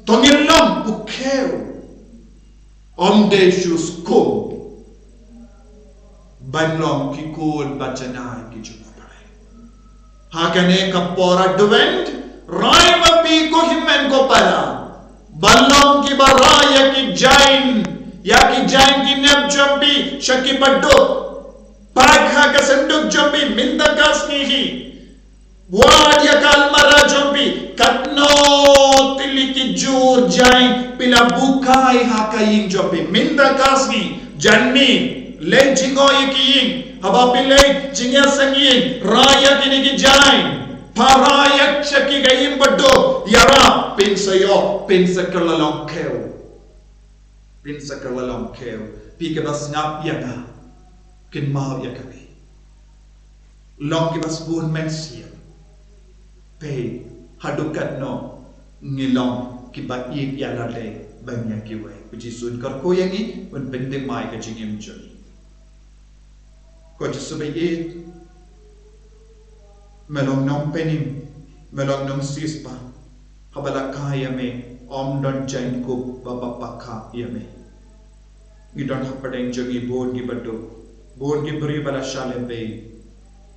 To ngin long u khiew. Ym dei shu skum ban long ki khun ba janai ki jong U Blei. Ha kane ka por Advent, rai ma phi ko hynmen ko para ban long kiba rai ïa ki jaiñ, ïa ki jaiñ ki nep jong phi sha kiba duk. Peit ha ka synduk jong phi mynta ka sngi hi. Wad ïa ka almara jong phi, katno tylli ki jur jaiñ phi la bukai ha ka ïing jong phi. Mynta ka sngi, janmiet, leit jngoh ïa ki ïing, haba phi leit jingïaseng ïing, rai ïa kine ki jaiñ. Para ïa sha ki ka ïing baduk, ïarap, phin sa ïoh, phin sa kylla long kiew. Phin sa kylla long kiew, phi kiba sngap ïa nga, kynmaw ïa kane. Long kiba sbun mynsiem. Peit, haduh katno ngi long kiba ïeit ïa lade ban ïa kiwei. U Jisu un kyrkhu ïa ngi, un pynthymmai ka jingim jong ngi. Ko Jisu ba ïeit, me long nongpynim, me long nongsiewspah. Haba la kha ïa me, ym don jaiñkup ba, ba, ba kha ïa me. Ngi don hapdeng jong ngi bun kiba duk, bun ki briew ba la shah lehbeiñ.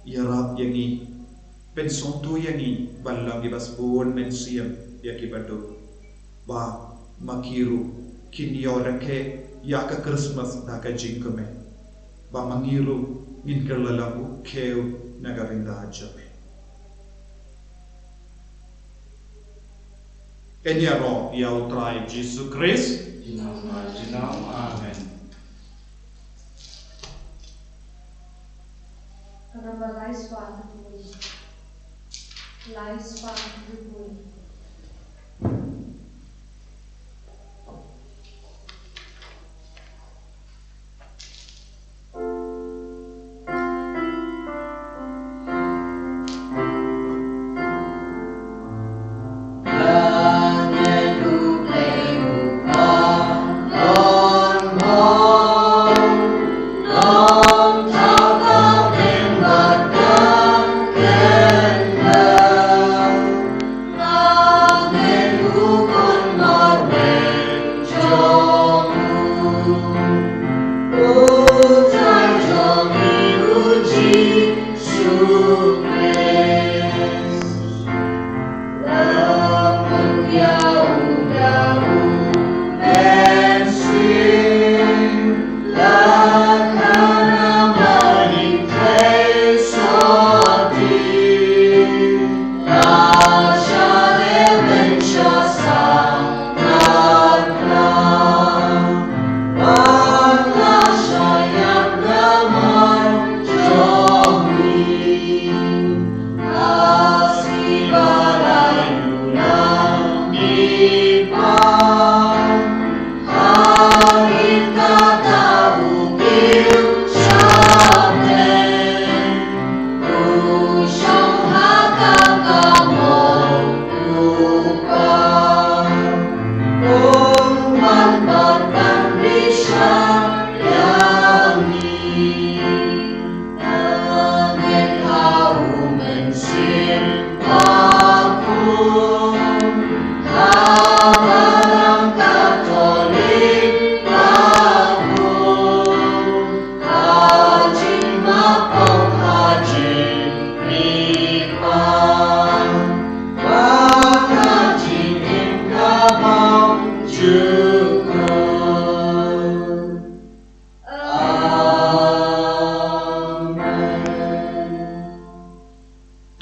Ïarap ïa ngi, pynsngewthuh ïa ngi ban long kiba sbun mynsiem ïa kiba duk. Ba ma ki ruh kin ïoh rakhe ïa ka Christmas da ka jingkmen. Ba ma ngi ruh ngin kylla long u kiew na ka bynta jong me. Ngin ïaroh ïa U Trai Jisu Khrist. Junom, junom. Amen. Ka namba lai spah hynriew. Lai spah hynriew.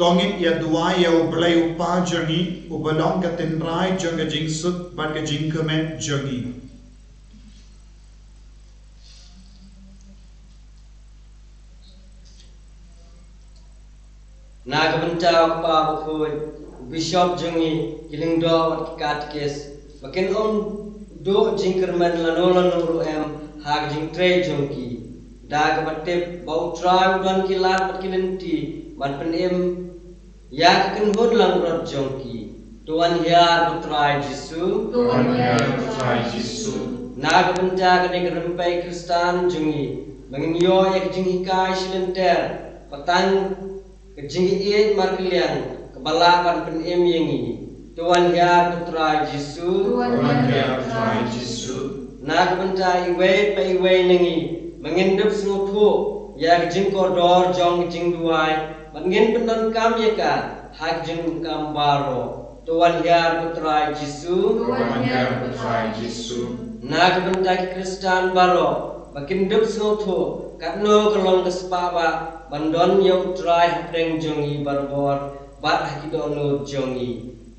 To ngin ïa duwai ïa U Blei U Kpa jong ngi, uba long ka tynrai jong ka jingsuk bad ka jingkmen jong ngi. Na ka bynta U Kpa Bakhuid, u Bishop jong ngi, ki lyngdoh bad ki katekist, ba kin ym duh jingkyrmen lano lano ruh em ha ka jingtrei jong ki. Da kaba tip ba U Trai u don ki lad bad ki lynti ban pynim ïa ka kynhun langbrot jong ki. To wan hiar ko Trai Jisu. To wan hiar ko Trai Jisu. Na ka bynta kane ka rympei Khristan jong ngi, ba ngin ïoh ïa ka jinghikai shilynter, ba tang ka jingïeit markylliang kaba lah ban pynim ïa ngi. To wan hiar ko Trai Jisu. To wan hiar ko Trai Jisu. Na ka bynta iwei pa iwei na ngi, ba ngin dup sngewthuh ïa ka jingkordor jong ka jingduwai, bad ngin pyndonkam ïa ka ha ka jingdonkam baroh. To wan hiar ko Trai Jisu. To wan hiar ko Trai Jisu. Na ka bynta ki Khristan baroh, ba kin dup sngewthuh katno ka long ka spah bah ban don ïa U Trai hapdeng jong ngi barabor. bad ha ki dohnud jong ngi.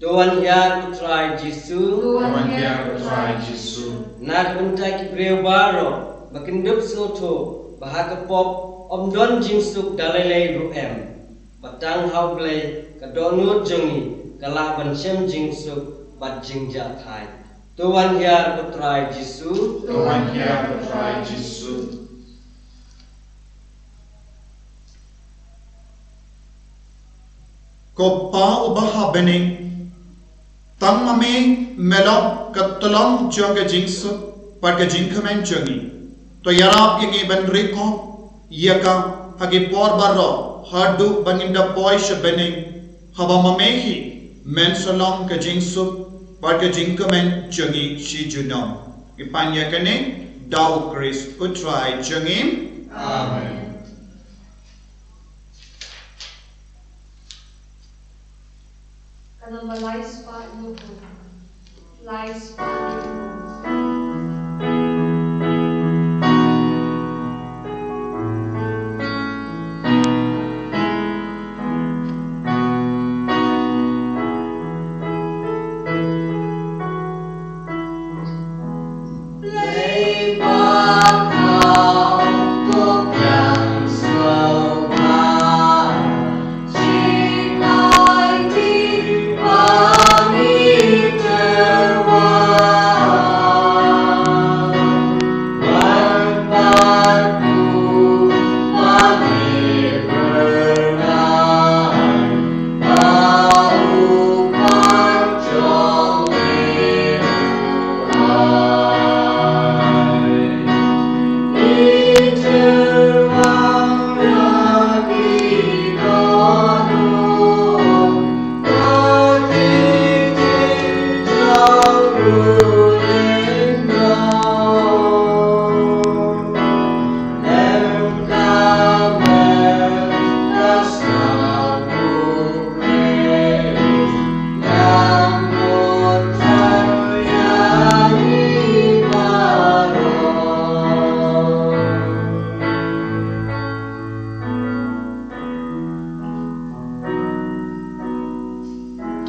To wan hiar ko Trai Jisu. To wan hiar ko Trai Jisu. Na ka bynta ki briew baroh ba kin dup sngewthuh ba ha ka pop ym don jingsuk da lei lei ruh em. Ba tang ha U Blei ka dohnud jong ngi ka lah ban shem jingsuk bad jingjahthait. To wan hiar ko Trai Jisu. To wan hiar ko Trai Jisu. Ko Pa uba ha bneng, tang ma me me long ka tyllong jong ka jingsuk bad ka jingkmen jong ngi. To ïarap ïa ngi ban ri khop ïa ka ha ki por baroh haduh ba ngin da poi sha bneng, haba ma me hi men sa long ka jingsuk bad ka jingkmen jong ngi shi junom. Ngi pan ïa kane da U Khrist U Trai jong ngi. Amen. Ka namba lai spah hynñiew phew. Lai spah hynñiew phew.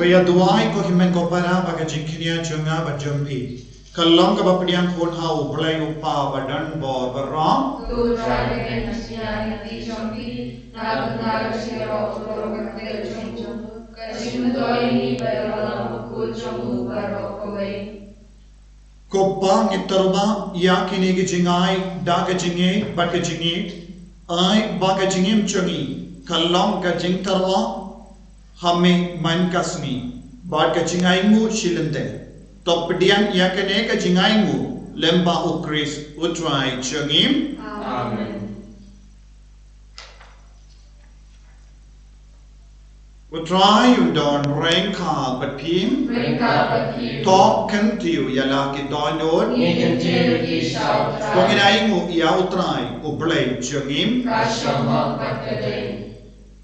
To ïa duwai ko hynmen ko para ba ka jingkñia jong nga bad jong phi ka long kaba pdiang khun ha U Blei U Kpa ba don bor baroh. To Trai, pdiang khun ha ka jingkñia jong phi na ka bynta ka jingïaroh baroh ka jong u, ka jingmyntoi ïa ngi bad ïa la ka bakhuid jong u baroh kawei. Ko Pa, ngi tyrwa ïa kine ki jingai da ka jingngeit bad ka jingngeit. Ai ba ka jingim jong ngi ka long ka jingtyrwa ha me man ka sngi bad ka jingainguh shi lyndet. To pdiang ïa kane ka jingainguh lyngba U Khrist U Trai jong ngi. Amen. U Trai un don ryngkat bad phi. Ryngkat bad phi. To kyntiew ïa la ki dohnud. Ngi kyntiew ïa ki sha U Trai. To ngin ainguh ïa U Trai U Blei jong ngi. Ka shong hok bad ka dei.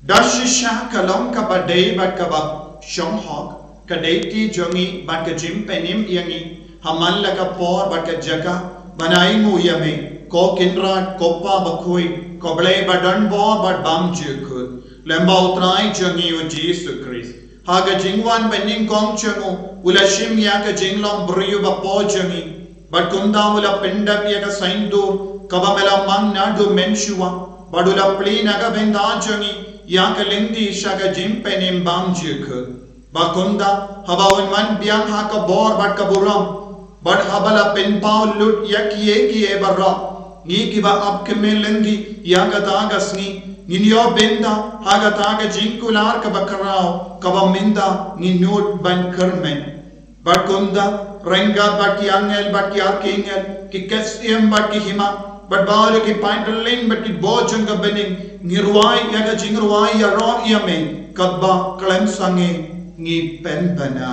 Da shisha ka long kaba dei bad kaba shong hok, ka dei ti jong ngi bad ka jingpynim ïa ngi ha man la ka por bad ka jaka ban ainguh ïa me, ko Kynrad, ko Pa bakhuid, ko Blei ba don bor bad bymjukut. Lyngba U Trai jong ngi U Jisu Khrist, ha ka jingwan banyngkong jong u, u la shim ïa ka jinglong briew ba poh jong ngi, bad kumta u la pyndep ïa ka saiñdur kaba me la mang naduh mynshuwa, bad u la plie na ka bynta jong ngi ïa ka lynti sha ka jingpynim bymjukut. Ba kumta, haba un wan biang ha ka bor bad ka burom, bad haba la pynpaw lut ïa kiei kiei baroh, ngi kiba ap kmen lynti ïa kata ka sngi, ngin ïoh bynta ha kata ka jingkular kaba khraw, kaba mynta ngi nud ban kyrmen. Bad kumta, ryngkat bad ki angel bad ki arkangel, ki ksiem bad ki hima, bad baroh ki paidbynriew bad ki bor jong ka bneng, ngi rwai ïa ka jingrwai ïaroh ïa me, kaba khlem sangeh ngi pynbna.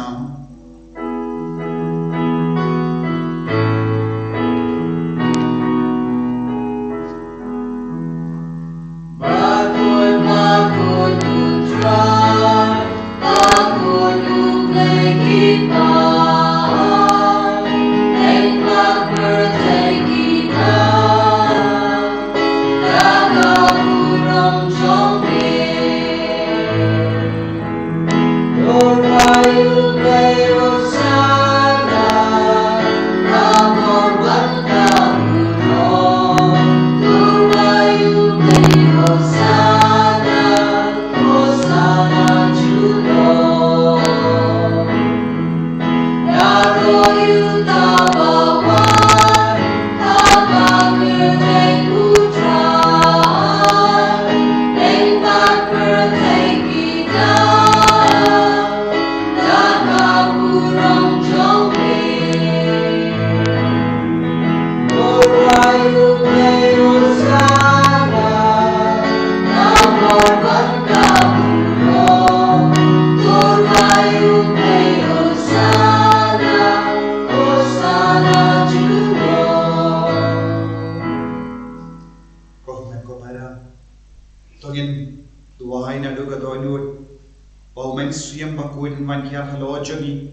Mynsiem Bakhuid un wan hiar halor jong ngi,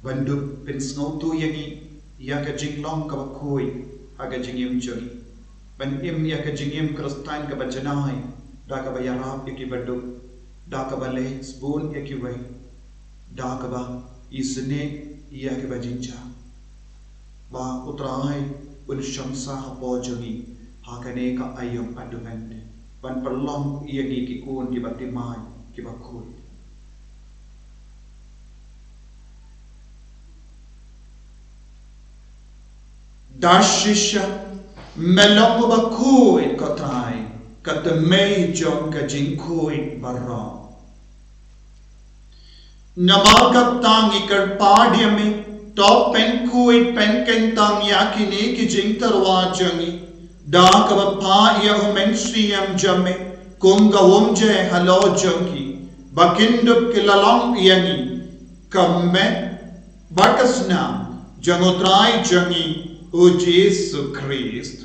ban dup pynsngewthuh ïa ngi ïa ka jinglong kaba khuid ha ka jingim jong ngi, ban im ïa ka jingim Khristan kaba janai, da kaba ïarap ïa kiba duk, da kaba leh sbun ïa kiwei, da kaba isynei ïa kiba jynjar. Ba U Trai un shong sah hapoh jong ngi ha kane ka aïom Advent, ban pynlong ïa ngi ki khun kiba thymmai, kiba khuid. Da shisha, me long uba khuid, ko Trai, ka tymmen jong ka jingkhuid baroh. Namar kata ngi kyrpad ïa me, to pynkhuid pynkyntang ïa kine ki jingtyrwa jong ngi, da kaba phah ïa U Mynsiem jong me kum ka umjai halor jong ki, ba kin dup ki la long ïa ngi ka met bad ka snam jong U Trai jong ngi, U Jisu Khrist.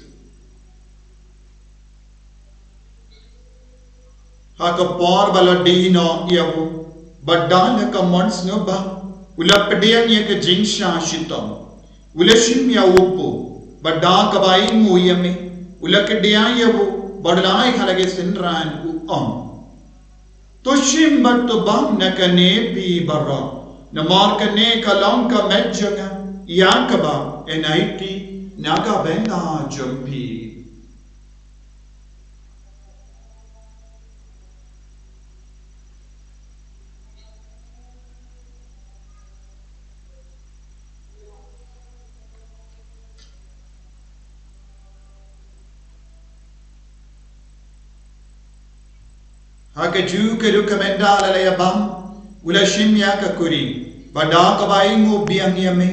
Ha ka por ba la die noh ïa u, bad da la ka mon sngewbha, u la pdiang ïa ka jingshah shitom. U la shim ïa u pud, bad da kaba ainguh ïa me, u la kdiah ïa u, bad u la ai ha la ki synran, u ong: To shim bad to bam na kane phi baroh, namar kane ka long ka met jong nga, ïa kaba yn aiti na ka bynta jong phi. Ha kajuh ka rukom ynda la ïa bam, u la shim ïa ka kuri, bad da kaba ainguh biang ïa me,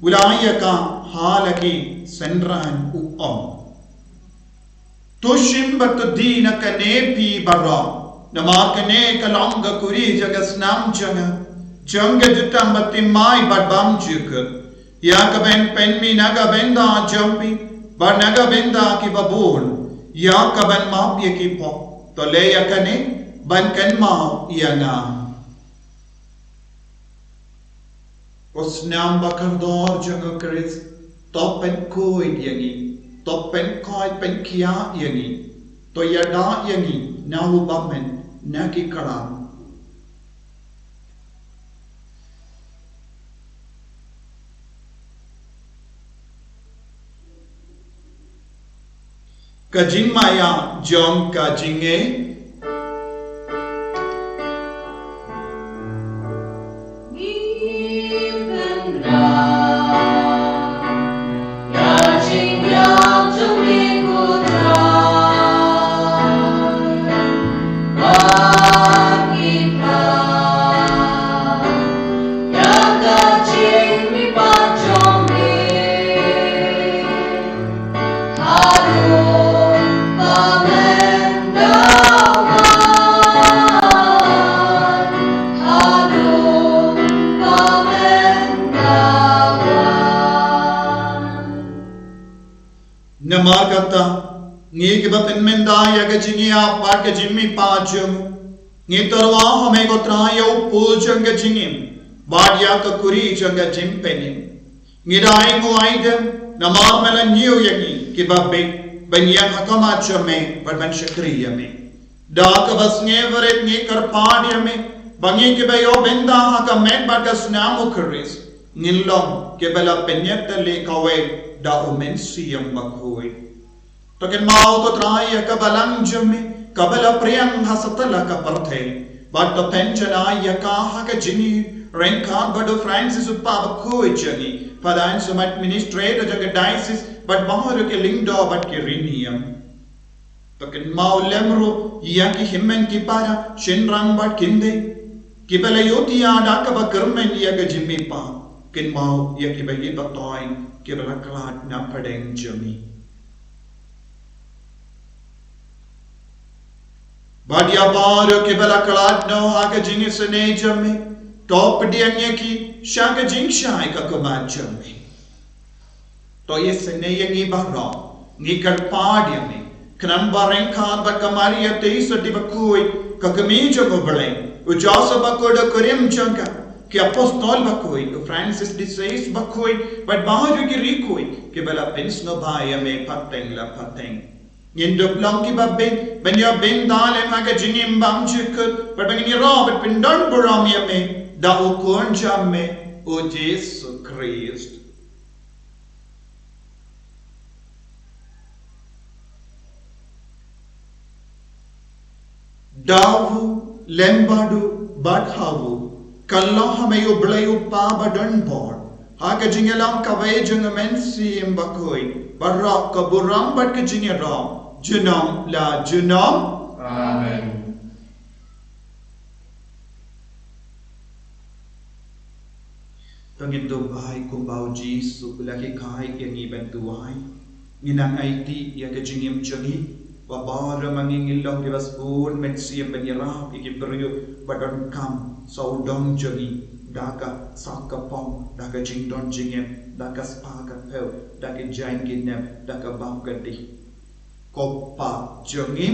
u la ai ïa ka ha la ki synran, u ong: To shim bad to die na kane phi baroh, namar kane ka long ka kuri jong ka snam jong nga, jong ka jutang ba thymmai bad bymjukut, ïa kaban pynmih na ka bynta jong phi bad na ka bynta kiba bun, ïa kaban map ïa ki pop. To leh ïa kane ban kynmaw ïa nga. Ko snam ba kordor jong U Khrist, to pynkhuid ïa ngi, to pynkhuid pynkhiah ïa ngi, to ïada ïa ngi na u bymman na ki khlam. Ka jingmaïa jong ka jingngeit. Namar kata, ngi kiba pynmynta ïa ka jingïap bad ka jingmihpat jong u, ngi tyrwa ha me ko Trai ïa u pud jong ka jingim, bad ïa ka kuri jong ka jingpynim. Ngi da ainguh aidem, namar me la ñiew ïa ngi kiba bieit, ban ïeng ha khmat jong me, bad ban shakri ïa me. Da kaba sngewrit ngi kyrpad ïa me, ba ngi kiba ïoh bynta ha ka met bad ka snam U Khrist, ngin long kiba la pynïap tylli kawei da U Mynsiem Bakhuid. To kynmaw ko Trai ïa ka balang jong me, kaba la phriang ha satlak ka pyrthei. Bad to pynjanai ïa ka ha ka jingïeit ryngkat bad u Francis u Kpa Bakhuid jong ngi, Father Anselm administrator jong ka diocese, bad baroh ki lyngdoh bad ki riewniam. To kynmaw lem ruh ïa ki hynmen ki para, shynrang bad kynthei, kiba la ïohthiah da kaba kyrmen ïa ka jingmihpat, kynmaw ïa kiba ïeit ba thoiñ, kiba la khlad na pdeng jong ngi. Bad ïa baroh kiba la khlad noh ha ka jingisynei jong me, to pdiang ïa ki sha ka jingshai ka khmat jong me. To isynei ïa ngi baroh, ngi kyrpad ïa me, khnang ba ryngkat bad ka Maria Theisotti Bakhuid, ka Kmie jong U Blei, U Joseph bakhuid, u kurim jong ka, ki apostol bakhuid, u Francis de Sales bakhuid, bad baroh ki riewkhuid kiba la pynsngewbha ïa me pateng la pateng. Ngin dup long kiba bit ban ïa bit da lem ha ka jingim bymjukut, bad ba ngin ïaroh bad pyndonburom ïa me da u Khun jong me, u Jisu Khrist. Da u lem bad u bad ha u, ka long ha me U Blei U Kpa badonbor, ha ka jingïalang kawei jong U Mynsiem Bakhuid, baroh ka burom bad ka jingïaroh junom la junom. Amen. To ngin duwai kumba u Jisu u la hikai ïa ngi ban duwai. Ngin nang aiti ïa ka jingim jong ngi, ba baroh ma ngi ngin long kiba sbun mynsiem ban ïarap ïa ki briew ba donkam sawdong jong ngi, da ka sak ka pom, da ka jingdon jingem, da ka spah ka phew, da ki jaiñ ki nep, da ka bam ka dih. Ko Pa jong ngi,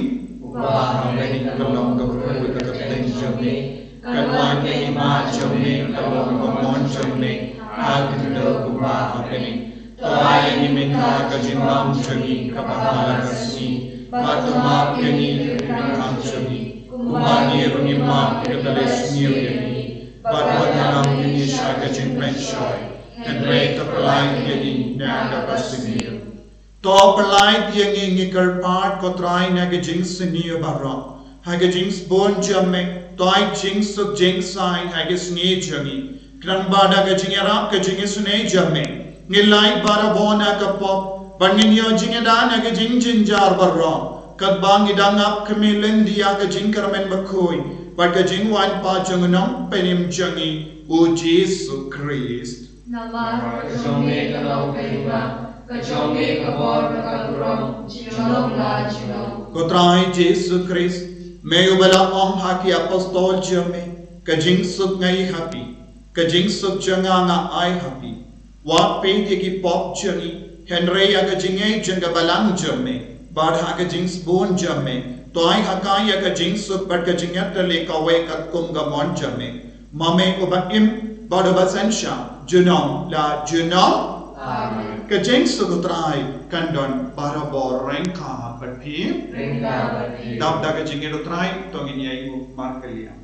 uba ha bneng, ka long ka kyrteng jong me, kan wan ka hima jong me, kan long ka mon jong me ha khyndew kumba ha bneng. To ai ïa ngi mynta ka jingbam jong ngi kaba ha la ka sngi, bad to map ïa ngi ki kyrdan jong ngi, kumba ngi ruh ngi map ïa kita kiba sniew ïa ngi, bad wat ïalam ïa ngi sha ka jingpynshoi, hynrei to pyllait ïa ngi na kaba sniew. To pyllait ïa ngi, ngi kyrpad ko Trai, na ka jingsniew baroh. Ha ka jingsbun jong me, to ai jingsuk jingsaiñ ha ka sngi jong ngi. Khnang ba da ka jingïarap ka jingisynei jong me, ngin lait barabor na ka pop, bad ngin ïoh jingïada na ka jingjynjar baroh, katba ngi dang ap khmih lynti ïa ka jingkyrmen bakhuid bad ka jingwan pat jong u Nongpynim jong ngi, u Jisu Khrist. Namar ka jong me ka long ka hima, ka jong me ka bor bad ka burom, junom la junom. Ko Trai Jisu Khrist, me uba la ong ha ki apostol jong me, ka jingsuk nga ai ha phi, ka jingsuk jong nga nga ai ha phi. Wat peit ïa ki pop jong ngi, hynrei ïa ka jingngeit jong ka balang jong me, bad ha ka jingsbun jong me, to ai ha ka ïa ka jingsuk bad ka jingïatylli kawei katkum ka mon jong me. Ma me uba im bad uba synshar junom la junom. Amen. Ka jingsuk u Trai kan don barabor ryngkat bad phi. Ryngkat bad phi. Dap da ka jingngeit u Trai, to ngin ïa ïeng markylliang.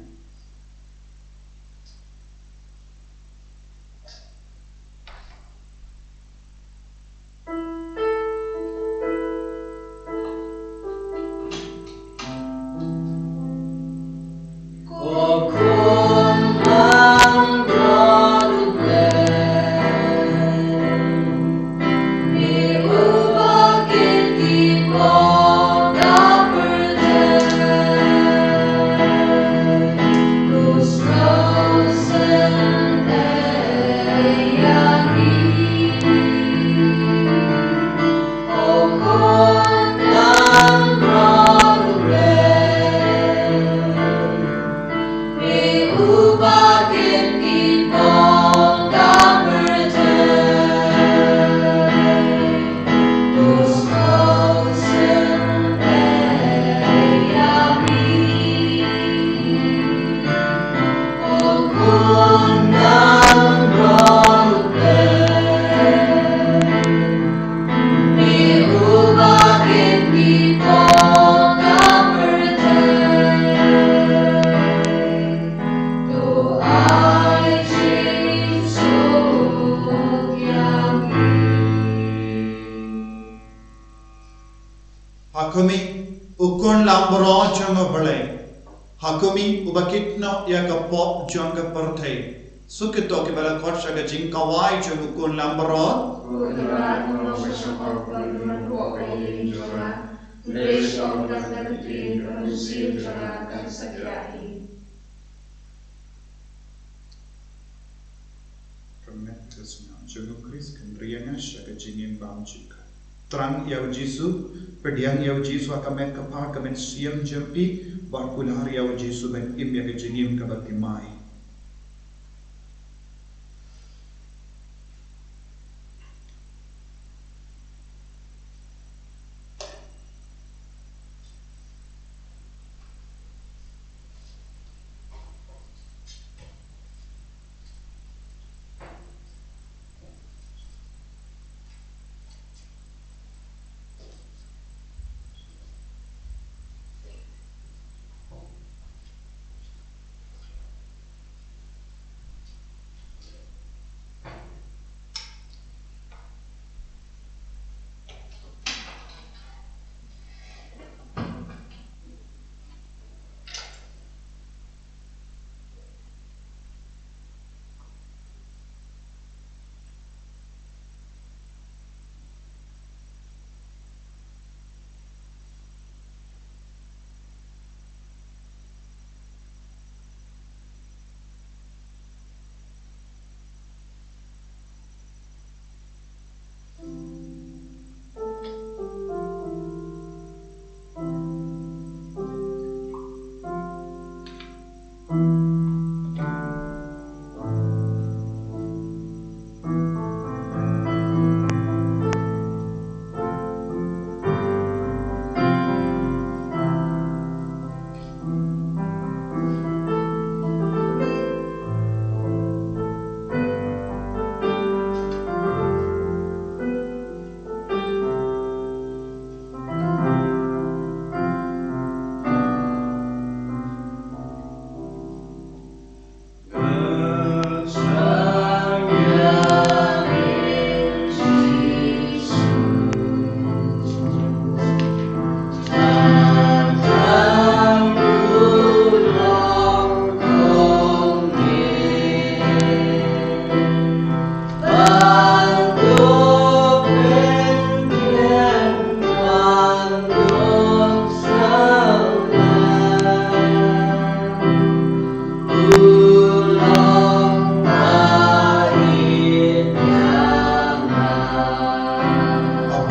Ha khmih, u Khun Langbrot jong U Blei. Ha khmih, uba kit noh ïa ka pop jong ka pyrthei. Suk ïa kito kiba la khot sha ka jingkawai jong u Khun Langbrot. Ka met ka sngap jong u Khrist kan ri ïa nga sha ka jingim bymjukut. Thrang ïa u Jisu, pdiang ïa u Jisu ha ka met ka phad ka mynsiem jong phi, bad kular ïa u Jisu ban im ïa ka jingim kaba thymmai.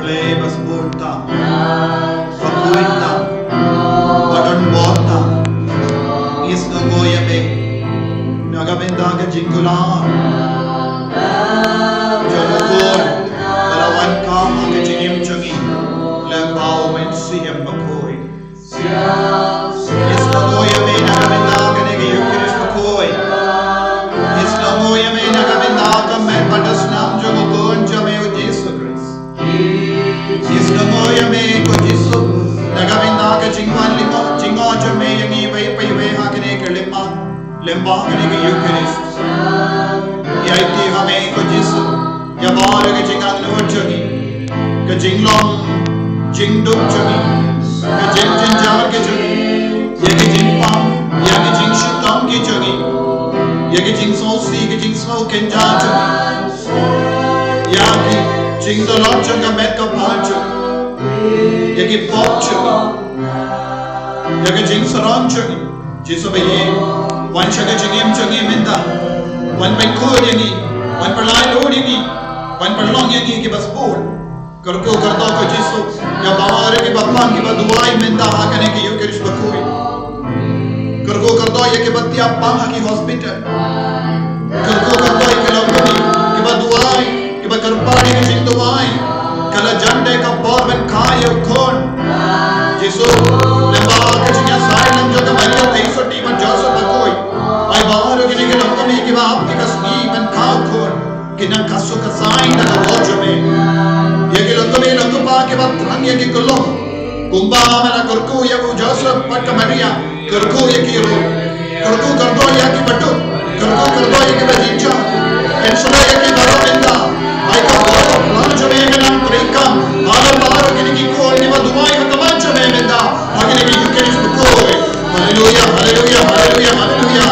Blei ba sbun tam, ba khuid tam, ba don bor tam. Ngi sngewnguh ïa me na ka bynta ka jingkular jong u Khun ba la wan kam ha ka jingim jong ngi lyngba u Mynsiem Bakhuid. Ngi sngewnguh ïa me na ka bynta kane ka Eucharist bakhuid. Ngi sngewnguh ïa me na ka bynta ka met bad ka snam jong u Khun jong me u Jisu Khrist. Ngi sngewnguh ïa me ko Jisu na ka bynta ka jingwan lyngngoh jingngor jong me ïa ngi iwei pa iwei ha kane ka lymbah, lymbah kane ka Eucharist. Ngi aiti ha me ko Jisu ïa baroh ka jingangnud jong ngi, ka jinglong jingduk jong ngi, ka jingjynjar ka jong ngi, ïa ka jingpang, ïa ka jingshitom ki jong ngi, ïa ka jingsngewsih ka jingsngewkynja jong ngi, ïa ki jingdonot jong ka met ka phad jong ngi, ïa ki pop jong ngi, ïa ka jingsarong jong ngi. Jisu ba ïeit, wan sha ka jingim jong ngi mynta. Wan pynkhun ïa ngi, wan pynlait lut ïa ngi, wan pynlong ïa ngi kiba sbun. Kyrkhu kyrdoh ko Jisu ïa baroh kiba pang kiba duwai mynta ha kane ka Eucharist bakhuid. Kyrkhu kyrdoh ïa kiba tiap pang ha ki hospital. Kyrkhu kyrdoh ïa ki longkmie kiba duwai, kiba kyrpad ïa ka jingduwai. Ka la jan dei ka por ban kha ïa u Khun. Jisu, lyngba ka jingïasaid lang jong ka Maria Theisotti bad Joseph bakhuid, ai baroh kine ki longkmie kiba ap ïa ka sngi ban kha u Khun, kin nang ka suk ka saiñ da ka bor jong me. Ïa ki longkmie longkpa kiba thrang ïa ki khyllung, kumba me la kyrkhu ïa u Joseph bad ka Maria, kyrkhu ïa ki ruh. Kyrkhu kyrdoh ïa kiba duk, kyrkhu kyrdoh ïa kiba jynjar. Pynshlur ïa ki baroh mynta. Ai ka bor ka plan jong me kan nang treikam ha baroh kine ki khun kiba duwai ha khmat jong me mynta ha kane ka Eucharist bakhuid. Haleluia, haleluia, haleluia, haleluia.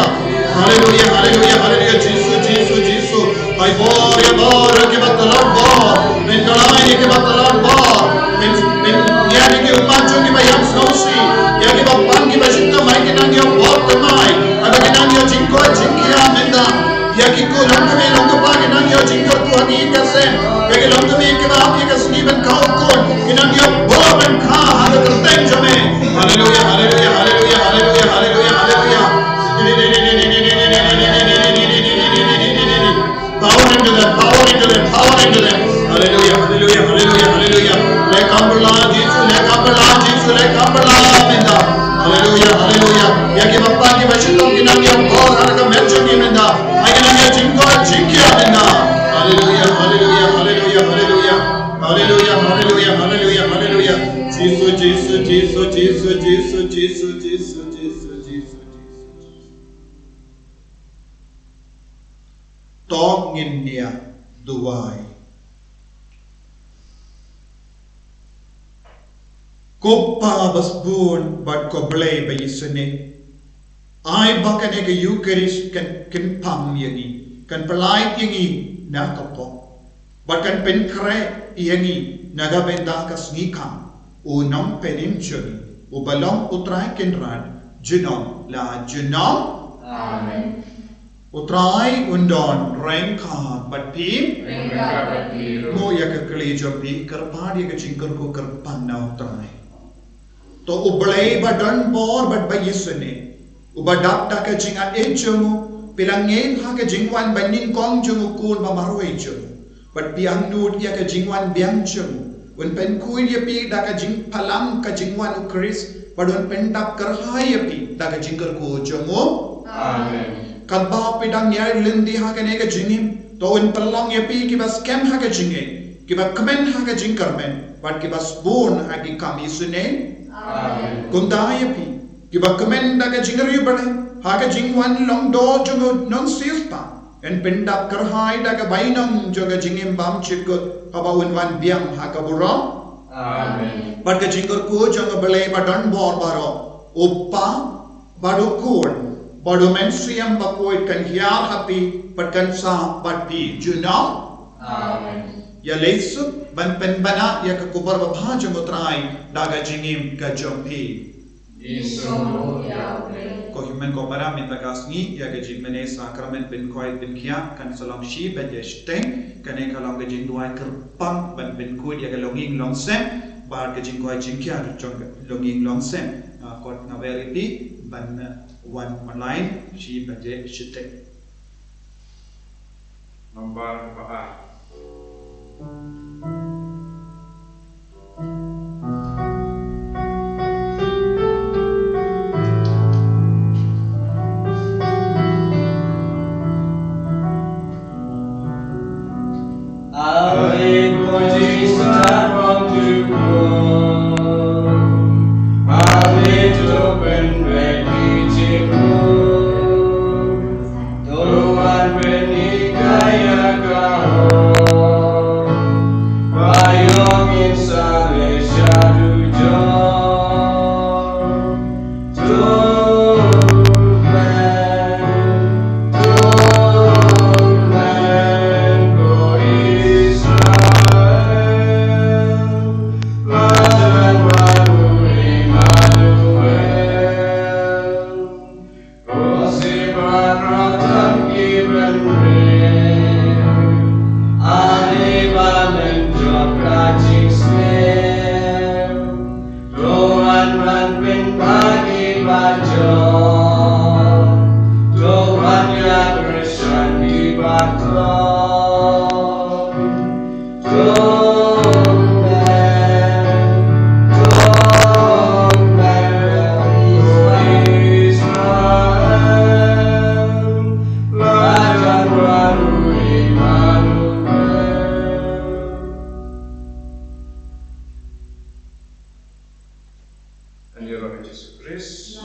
Haleluia, haleluia, haleluia. Jisu, Jisu, Jisu. Ai bor ïa baroh kiba tlot bor. Pynkhlaiñ ïa kiba tlot bor. Pyn, pyn, ïa ki ummat jong kiba ïam sngewsih, ïa kiba pang kiba shitom, ai kin nang ïoh bor thymmai. Ai ba kin nang ïoh jingkoit jingkhiah mynta. Ïa ki khun longkmie longkpa kin nang ïoh jingkyrkhu ha ki ïing ki sem. Ïa ki longkmie kiba ap ïa ka sngi ban kha u Khun, kin nang ïoh bor ban kha ha ka kyrteng jong me. Haleluia, haleluia, haleluia, haleluia, haleluia, haleluia. Power into them, power into them, power into them. Haleluia, haleluia, haleluia, haleluia. Leh kam bylla Jisu, leh kam bylla Jisu, leh kam bylla mynta. Haleluia, haleluia. Ïa kiba pang kiba shitom kin nang ïoh bor ha ka met jong ki mynta. Ai kin nang ïoh jingkoit jingkhiah mynta. Haleluia, haleluia, haleluia, haleluia. Haleluia, haleluia, haleluia, haleluia. Jisu, Jisu, Jisu. To ngin ïa duwai. Ko Pa ba sbun bad ko Blei ba isynei, ai ba kane ka Eucharist kan kynpam ïa ngi, kan pyllait ïa ngi na ka pop, bad kan pynkhreh ïa ngi na ka bynta ka sngi kham u Nongpynim jong ngi, uba long U Trai Kynrad junom la junom. Amen. U Trai un don ryngkat bad phi. Ryngkat bad phi ruh. Mo ïa ka kylli jong phi, kyrpad ïa ka jingkyrkhu kyrpang na U Trai. To U Blei ba don bor bad ba isynei, uba dap da ka jingaiei jong u phi la ngeit ha ka jingwan ba nyngkong jong u Khun ba marwei jong u, bad phi angnud ïa ka jingwan biang jong u, un pynkhuid ïa phi da ka jingphalang ka jingwan U Khrist, bad un pyndap kyrhai ïa phi da ka jingkyrkhu jong u. Amen. Katba phi dang ïaid lynti ha kane ka jingim, to un pynlong ïa phi kiba skhem ha ka jingngeit, kiba kmen ha ka jingkyrmen, bad kiba sbun ha ki kam isynei. Amen. Kumta ïa phi kiba kmen da ka jingriewblei ha ka jingwan long dor jong u Nongsiewspah, yn pyndap kyrhai da ka bainong jong ka jingim bymjukut, haba un wan biang ha ka burom. Amen. Bad ka jingkyrkhu jong U Blei ba don bor baroh, U Kpa, bad U Khun, bad U Mynsiem Bakhuid kan hiar ha phi bad kan sah bad phi junom. Amen. Ïa leit suk ban pynbna ïa ka khubor babha jong U Trai da ka jingim ka jong phi. Ko hynmen ko para, mynta ka sngi ïa ka jingmane sakramen pynkhuid pynkhiah kan sa long shi baje shiteng. Kane ka long ka jingduwai kyrpang ban pynkhuid ïa ka longïing longsem bad ka jingkhuid jingkhiah jong ka longïing longsem. Nga khot nga wer ïa phi ban wan online shi baje shiteng. Nombar ba ar. Yn ïaroh ïa Jisu Khrist.